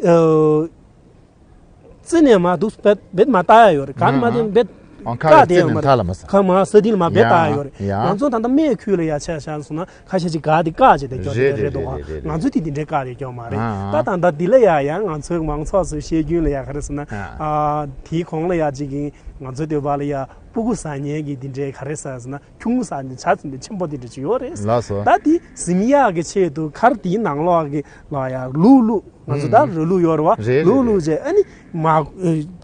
ཨོ། རྩེ་ནས་མར་འདུག་སྦད་སྦད་མར་ལྟ་ཡ་ཡོད་རེད། ག་ནས་མར་ཨ་ཨ། འདུག་སྦད་ཨང་ཁ་བཀག་བསྡད་ཡོད་མ་རེད། རྩེ་ནས་མཐའ་ལ་མ་ཟ། ཁ་མར་ས་སྟེང་ལ་མར་སྦད་ལྟ་ཡ་ཡོད་རེད། ཡ། ང་ཚོ་ད་ལྟ་སྨད་ཁུལ་ལ་ཡ་ཆ་བཞག་སོང་ན་ཁ་ཤས་ཅིག་ག་དེ་བཀག་བྱས་ཏེ་སྐྱོར་རེད་རེད་རེད་རེད་འདུག་ག་རེད་རེད། ང་ཚོ་དེ་དེ་འདྲའི་བཀག་རེད་སྐྱོར་མ་རེད། ཨ་ཨ། ད་ད་ལྟ་འདི་ལ་ཡ་ཡང་ང་ཚོའི་མང་ཚོགས་ཚོས་བཤད་རྒྱུན་ལ་ཡ་ག་རེ་ཟེར་ན། ཨ། ཨ་དེའི་གོང་ལ་ཡ་ཅིག་གིས་ང་ཚོའི་སྟོད་པ་ལ་ཡ་སྤུ་གུ་ཟ་མཁན་གྱི་དེ་འདྲའི་ག་རེ་ཟེར་ན་ཁྱུང་ཟ་མཁན་བྱ་ཚིག་འདི་ཆེན་པོ་དེ་འདྲ་ཅིག་ཡོད་རེད། ལགས་སོ། ད་དེ་ཟིན་ཡག་གི་ཆེད་དུ་མཁར་དེའི་ནང་ལོགས་ཀྱི་ལ་ཡ་ལུག་ལུག་ང་ཚོ་ད་རི་ལུག་ཡོད་རེད་བ། རེད་རེད་ལུག་ལུག་རེད། བྱས་ཨ་ནི་མ་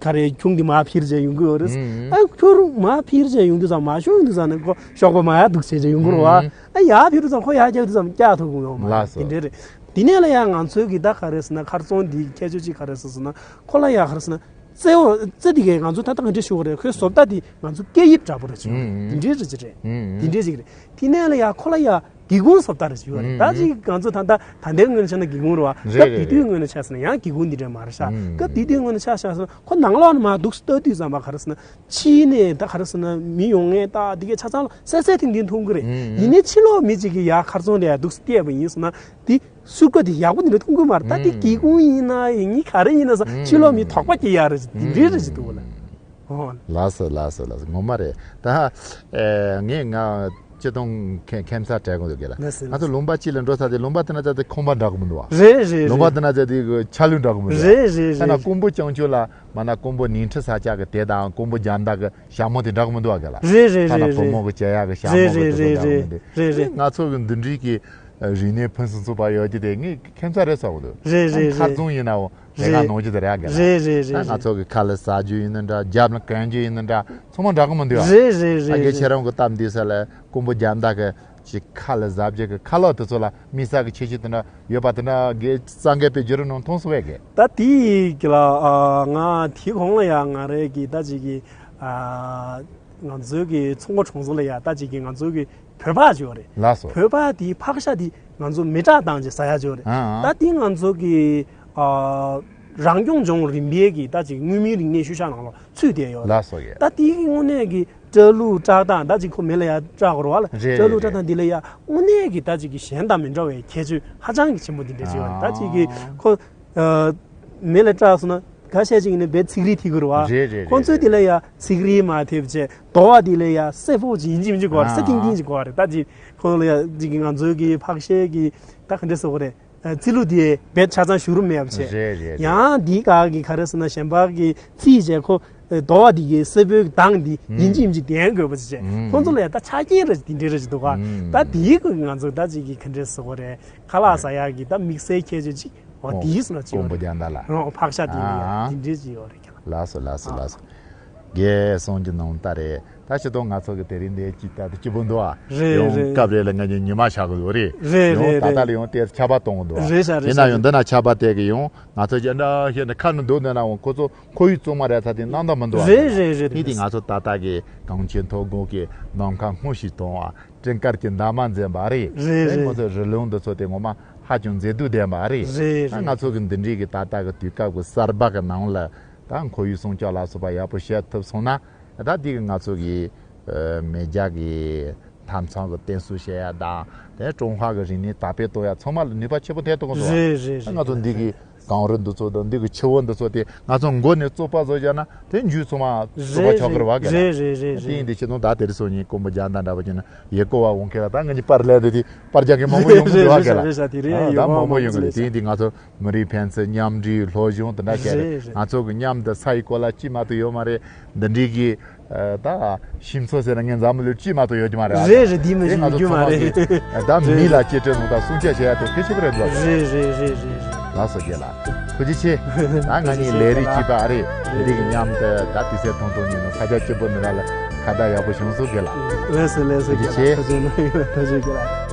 ག་རེ་ཁྱུང་འདི་མར་འཕུར་བྱས་ཡོང་གི་ཡོད་རེད། ཨ་ཁྱུང་མར་འཕུར་བྱས་ཡོང་དུས་ཙམ་མ་ཤོང་དུས་ཙམ་ནས་ཁོ་གཤོག་པ་མར་ཡར་འདུག་བྱས་བྱས་ཡོང་གི་རེད་བ། ཨ་ཡར་འཕུར་དུས་ཙམ་ཁོ་ཡར་བཀྱག་དུས་ཙམ་བཀྱག་ཐུབ་ཀྱི་ཡོད་མ་རེད། ལགས་སོ། དེ་འདྲ་རེད། དེ་ནས་ལ་ཡང་ང་ཚོའི་གི་ད་ག་རེ་ཟེར་ན་མཁར་རྫོང་འདིའི་ཁྱད་ཆོས་གཅིག་ག་རེ་ཟེར་ཟེར་ན་ཁོ་ལ་ཡ་ག་རེ་ཟེར་ན་རྩེ་བ་རྩེ་འདི་གས་ང་ཚོ་ད་ལྟ་ག་འདྲ་ཞུ་གི་རེད། ཁོའི་བཟོ་ལྟ་འདི་ང་ཚོ་སྐད་དབྱིབས་འདྲ་པོ་རེད་ཞུ་གི་རེད། དེ་འདྲའི་རེད་ཅིག་རེད། དེ་འདྲའི་ཅིག་རེད། དེ་ནས་ལ་ཡ་ཁོ་ལ་ཡ་སྒེའུ་ཁུང་བཟོ་ལྟ་རེ་ཞུ་བ་རེད། ད་ཅིག་ང་ཚོ་ད་ལྟ་ད་ལྟའི་ངོས་ནས་ཆ་ན་སྒེའུ་ཁུང་རེད་བ། རེད་སྐབས་རེད་དེ་དུས་རེད། ངོས་ནས་ཆ་ཟེར་ན་ཡང་སྒེའུ་ཁུང་འདི་འདྲ་མ་རེད་ཤག་སྐབས་དེ་དུས་ངོས་ནས་ཆ་བཞག་ཟེར་ན་ཁོ་ནང་ལོགས་ནས་མར་འདུག་ལྟ་དུས་ཙམ་པ་ག་རེ་ཟེར་ན་ཕྱི་ནས་ད་ག་རེ་ཟེར་ན་མི་ཡོང་ངེས་ད་འདི་གའི་ཆ་ཚང་ལ་གསལ་གསལ་ཐིང་ཐིང་མཐོང་གི་རེད། ཡིན་ནའི་ཕྱི་ལོགས་མི་གཅིག་གིས་ཡ་མཁར་རྫོང་ལ་ཡ་འདུག་བལྟས་པ་ཡིན་ཟེར་ན་དེ་ཤུགས་ཀ་དེ་ཡག་པོ་འདི་འདྲ་མཐོང་གི་མ་རེད། ད་དེ་སྒེའུ་ཁུང་ཡིན་ན་ཡིན་ག་རེ་ཡིན་ན་ཟེར་ཕྱི་ལོགས་མི་དོགས་པ་སྐྱེ་ཡ་རེད། འདི་འདྲའི་རེད་ཅིག་འདུག་ལ། ལགས་སོ་ལགས་སོ་ལགས་སོ། ངོ་མ་རེད། ད་ཨེ་ངས་ང་སྤྱི་སྟོང་ཁེ་ཁེམ་ས་དྲན་དགོས་འདུག་གས་ལ། ལགས་སོ། ང་ཚོ་ལུང་པ་གཅིག་ལ་འགྲོ་ས་དེ་ལུང་པ་དེ་ན་ཚ་དེ་ཁང་པ་འདྲ་གི་མི་འདུག་བ། རེད་རེད། ལུང་པ་རེད། དེ་ན་ཚ་དེ་གི་ཆ་ལུགས་འདྲ་གི་མི་འདུག་བ། རེད་རེད། ད་ན་རེད། ཀོང་པོ་བྱང་ཆུབ་ལ་མ་ན་ཀོང་པོ་ཉིང་ཁྲི་ས་སྐྱ་གི་དེ་དང་ཀོང་པོ་རྒྱ་མདའ་གི་ཞྭ་མོ་དེ་འདྲ་གི་མི་འདུག་བ་གས་ལ། རེད་རེད། ད་ན་རེད་བུ་རེད། མོ་གི་བྱེད་ཡག་གི་ཞྭ་མོ་གི་དེ་ཚོ་འདྲ་གི་མི་འདུག་རེད་རེད། ང་ཚོ་གི་འདི་འདྲའི་གི་རིག་གནས་ཕུན་སུམ་ཚོགས་པ་ཡོད་ཀྱི་དེ་ངས་ཁྱད་མཚར་རེད་བསམ་གི་འདུག་རེད་རེད། མཁར་རྫོང་ཡིན་ནའང་ལས་ཀ་གནང་རྒྱུ་དེ་རེད་ཨ་ག་རེད་རེད་རེད། ད་ང་ཚོ་གི་ཁ་ལག་ཟ་རྒྱུ་ཡིན་ན་འདྲ། རྒྱབ་ལ་གན་རྒྱུ་ཡིན་ན་འདྲ། ཚང་མ་འདྲ་གི་མི་འདུག་ཨ། རེད་རེད་རེད། ཨ་རྒན་ཁྱེད་རང་གི་སྟབས་བདེ་ས་ལ་ཀོང་པོ་རྒྱ་མདའ་གི་ཅིག་ཁ་ལག་ཟ་རྒྱུ་གི་ཁ་ལག་དེ་ཚོ་ལ་དམིགས་བསལ་གི་ཁྱད་ཆོས་དེ་འདྲ་ཡོད་པ་དེ་འདྲ་གི་གསར་འགོད་པས་བརྒྱུད་རིམ་ནང་མཐོང་སོང་བས་གི། ད་དེ་གི་ལ་ང་དེ་གོང་ལ་ཡང་ང་རེ་གི་ད་ཅིག་གི་ང་ཚོའི་གི་ཚོང་པ་གྲོང་ཚོ་ལ་ཡ་ད་ཅིག་གི་ང་ཚོའི་གི་བོད་ཕག་ཅིག་ཡོད་རེད། ལགས་སོ། བོད་ཕག་དེའི་ཕག་ཤ་དེ་ང་ཚོ་མེ་སྲེག་བཏང་བྱས་ཟ་ཡ་ཅིག་ཡོད་རེད། ཨ་ཨ། ད་དེ་ང་ཚོ་གི་ཨ་རང་སྐྱོང་ལྗོངས་རིམ་པའི་གི་ད་ཅིག་མངོན་མིན་རིག་གནས་ཤུལ་བཞག་ནང་ལ་ཚུད་བསྡད་ཡོད་རེད། ལགས་སོ་ཡ། ད་དེ་གི་དངོས་གནས་ཀྱི་སྐྲ་ལུག་བཀྲག་སྟངས་ད་ཅིག་ཁོ་མེ་ལ་ཡ་སྲེག་དགོས་རེད་བ་ལ། རེད་སྐྲ་ལུག་རེད་བཀྲག་སྟངས་འདི་ལ་ཡ་དངོས་གནས་ཀྱི་ད་ཅིག་གི་གཞན་དང་མི་འདྲ་བའི་ཁྱད་ཆོས་ཧ་ཅང་གི་ཆེན་པོ་འདི་འདྲ་ཅིག་ཡོད་རེད། ད་ཅིག་གི་ཨ་ཁོ་ཨ་མེ་ལ་སྲེག་སོང་ན་ཁ་ཤས་ཅིག་ནི་བས་ཚིག་རིལ་ཐིགས་དགོས་རེད་བ། རེད་རེད། ཁོ་ཚོས་རེད་འདི་ལ་ཡ་ཚིག་རིལ་མ་ཐེབས་བྱས་རྡོ་བ་འདི་ལ་ཡ་སེར་པོ་ཅིག་ཡིན་གཅིག་མིན་གཅིག་དགོས་རེད། ཨ་སེར་ཐིང་ཐིང་ཅིག་དགོས་རེད། ད་ཅིག་ཁོ་ལ་ཡ་ཅིག་གི་ང་ཚོའི་གི་ཕག་ཤའི་གི་ད་ག་འདྲ་ཟེར་དགོས་རེད། ཚིག་ལུགས་དེ་བས་ཆ་ཚང་བྱུ་རུ་མེད་པ་བྱས། རེད་རེད་རེད། ཡང་འདི་ག་གི་ག་རེ་ཟེར་ན་གཞན་པ་གི་ཚིག་བྱས་ཁོ་རྡོ་བ་འདི་གི་སེར་པོའི་གདངས་འདི་ཨུམ་ཡིན་གཅིག་མིན་གཅིག་ལྡན་དགོས་པ་བྱས། ཨུམ་ཁོང་ཚོ་ལ་ཡང་ད་ཆ་རྐྱེན་རེ་འདི་འདྲའི་རེ་ཞིག་འདུག་ག་ཨུམ་ད་དེའི་གི་ང་ཚོ་ད་ཅིག་གི་ག་འདྲའི་ཟེར་དགོས་རེད། ཁ་ལག་ཟ་ཡག་གི་ད་དམིགས་བསལ་ཁྱད་ཆོས་ཅིག་འོ་ཨོ་དེའི་སོ་ཅིག་ཀོང་པོ་རྒྱ་མདའ་ལ། ཨོ་ཕག་ཤ་དེ་ཡོད་ཡ་ཨ་དེ་འདྲའི་ཅིག་ཡོད་རེད་ཁྱེད་ལ། ལགས་སོ་ལགས་སོ་ལགས་སོ། རྒན་གསུང་གི་ནང་ལྟར་རེད། ད་སྤྱི་བཏང་ང་ཚོ་གི་དེ་རིང་འདིར་ཅིག་ད་དུ་སྐྱིད་པོ་འདུག་ཨ། རེད་ཡང་རེད། སྐབས་རེ་ལ་ང་གཉིས་ཉི་མ་ཆག་གི་འདུག་རེད། རེད་ཡང་རེད་ད་ལྟ་རེད། ལ་ཡང་དེར་ཆར་པ་གཏོང་གི་འདུག་ཨ། རེད་ཤག་རེད་ཡིན་ན་ཤག་ཡང་འདི་ན་ཆར་པ་དེ་གི་ཡང་ང་ཚོ་ཅི་འདྲ་ཞིག་ནི་ཁ་ནི་འདུག་འདི་ན་འོང་ཁོ་ཚོ་ཁོར་ཡུག་གཙང་མ་རེད་ཚ་དེ་སྣང་དག་མི་འདུག་ཨ། རེད་རེད་རེད། དེ་དེ་ང་ཚོ་ད་ལྟ་གི་གངས་ཅན་མཐོ་སྒང་གི་ནམ་མཁའ་སྔོ་ཞིང་དྭངས་ཨ། སྤྲིན་དཀར་གྱི་འདབ་མ་འཛིན་པ་རེད། རེད་དེ་རེད། ང་ཚོ་རི་ལུང་འདི་ཚོ་དེ་ངོ་མ་ཧ་ཅང་མཛེས་སྡུག་ལྡན་པ་རེད། རེད་ད་རེད། ང་ཚོ་གི་འདི་འདྲའི་གི་ད་ལྟ་གི་དུས་སྐབས་ཀྱི་གསར་པ་གི་ནང་ལ་ད་ཁོར་ཡུག་སྲུང་སྐྱོབ་ལ་སོགས་པ་ཡག་པོ་བྱེད་ཐུབ་སོང་ན། ད་འདི་གི་ང་ཚོ་གི་ཨ་མེས་རྒྱལ་གི་མཐའ་མཚམས་ཀྱི་བསྟན་སྲུང་བྱེད་ཡ་དང་དེ་ཀྲུང་ཧྭ་གི་རིག་གནས་དར་སྤེལ་གཏོང་ཡ་ཚང་མ་ལ་ནུས་པ་ཆེན་པོ་ཐེབས་ཐུབ་ཀྱི་འདུག་རེད་རེད་རེད། ང་ཚོ་འདི་གི་གངས་རི་འདི་ཚོ་དང་འདི་གི་ཆུ་བོ་འདི་ཚོ་དེ་ང་ཚོ་མགོ་ནས་བཙོག་པ་བཟོ་བྱས་ན་དེ་འཇུ་ཚང་མ་བཙོག་པ་ཆགས་ཀྱི་རེད་བ་ག་རེད་རེད་རེད་རེད། དེ་ཡིན་དེ་ཆེད་དུ་ད་དེ་རིང་སང་ཉིན་ཀོང་པོ་རྒྱ་མདའ་འདྲ་བ་བྱས་ན་ཡེ་ཀོ་བ་འོང་མཁན་ལ་ད་ང་གཉིས་པར་ལས་འདི་དེ་པར་རྒྱག་མཁན་མང་པོ་ཡོང་གི་འདུག་བ་ག་རེད་རེད་ཤག་དེ་རིང་ཨ་ཡེ་ད་ཀོ་བ་མང་པོ་མང་ཡོང་གི་པོ་རེད། དེ་ཡིན་དེ་ང་ཚོ་མི་རིགས་ཕན་ཚུན་མཉམ་འབྲེལ་སློབ་སྦྱོང་དེ་འདྲ་བྱས་རེད། རེད་རེད། ང་ཚོ་གི་མཉམ་དུ་ས་ཡི་སྐོར་ལ་ཅི་མ་གཏོགས་ཡོད་མ་རེད། འདི་འདྲའི་གི་ ད་ཞིམ་ཚོ་ཟེར་ན་ངས་འཛམ་བུ་གླིང་སྤྱི་མ་གཏོགས་ཡོད་ཀྱི་མ་རེད། རེད་རེད། འདི་མི་ཞིག་ཡོད་རྒྱུ་མ་རེད། ད་མི་ལ་སྐྱེ་སྤྲད་ནོ་ད་སྲུང་བྱ་བྱེད་ཡ་དེ་གལ་ཆེ་པོ་རེད་འདུག་རེད་རེད་རེད་རེད་རེད། ལགས་སོ། རྒན་ལགས། ཐུགས་རྗེ་ཆེ། ད་ང་གཉིས་ལས་རིགས་གཅིག་པ་ཨ་རེད། ལས་རིགས་མཉམ་དུ་ད་དུས་ཚོད་ཐུང་ཐུང་ཉིན་ནོ་ས་ཆ་སྐྱིད་པོ་འདི་ར་ལ་ཁ་བརྡ་ཡག་པོ་བྱུང་སོང་རྒན་ལགས། ལགས་སོ་ལགས་སོ། ཐུགས་རྗེ་ཆེ། རྒན་ལགས། ཐུགས་རྗེ་ཆེ། རྒན་ལགས།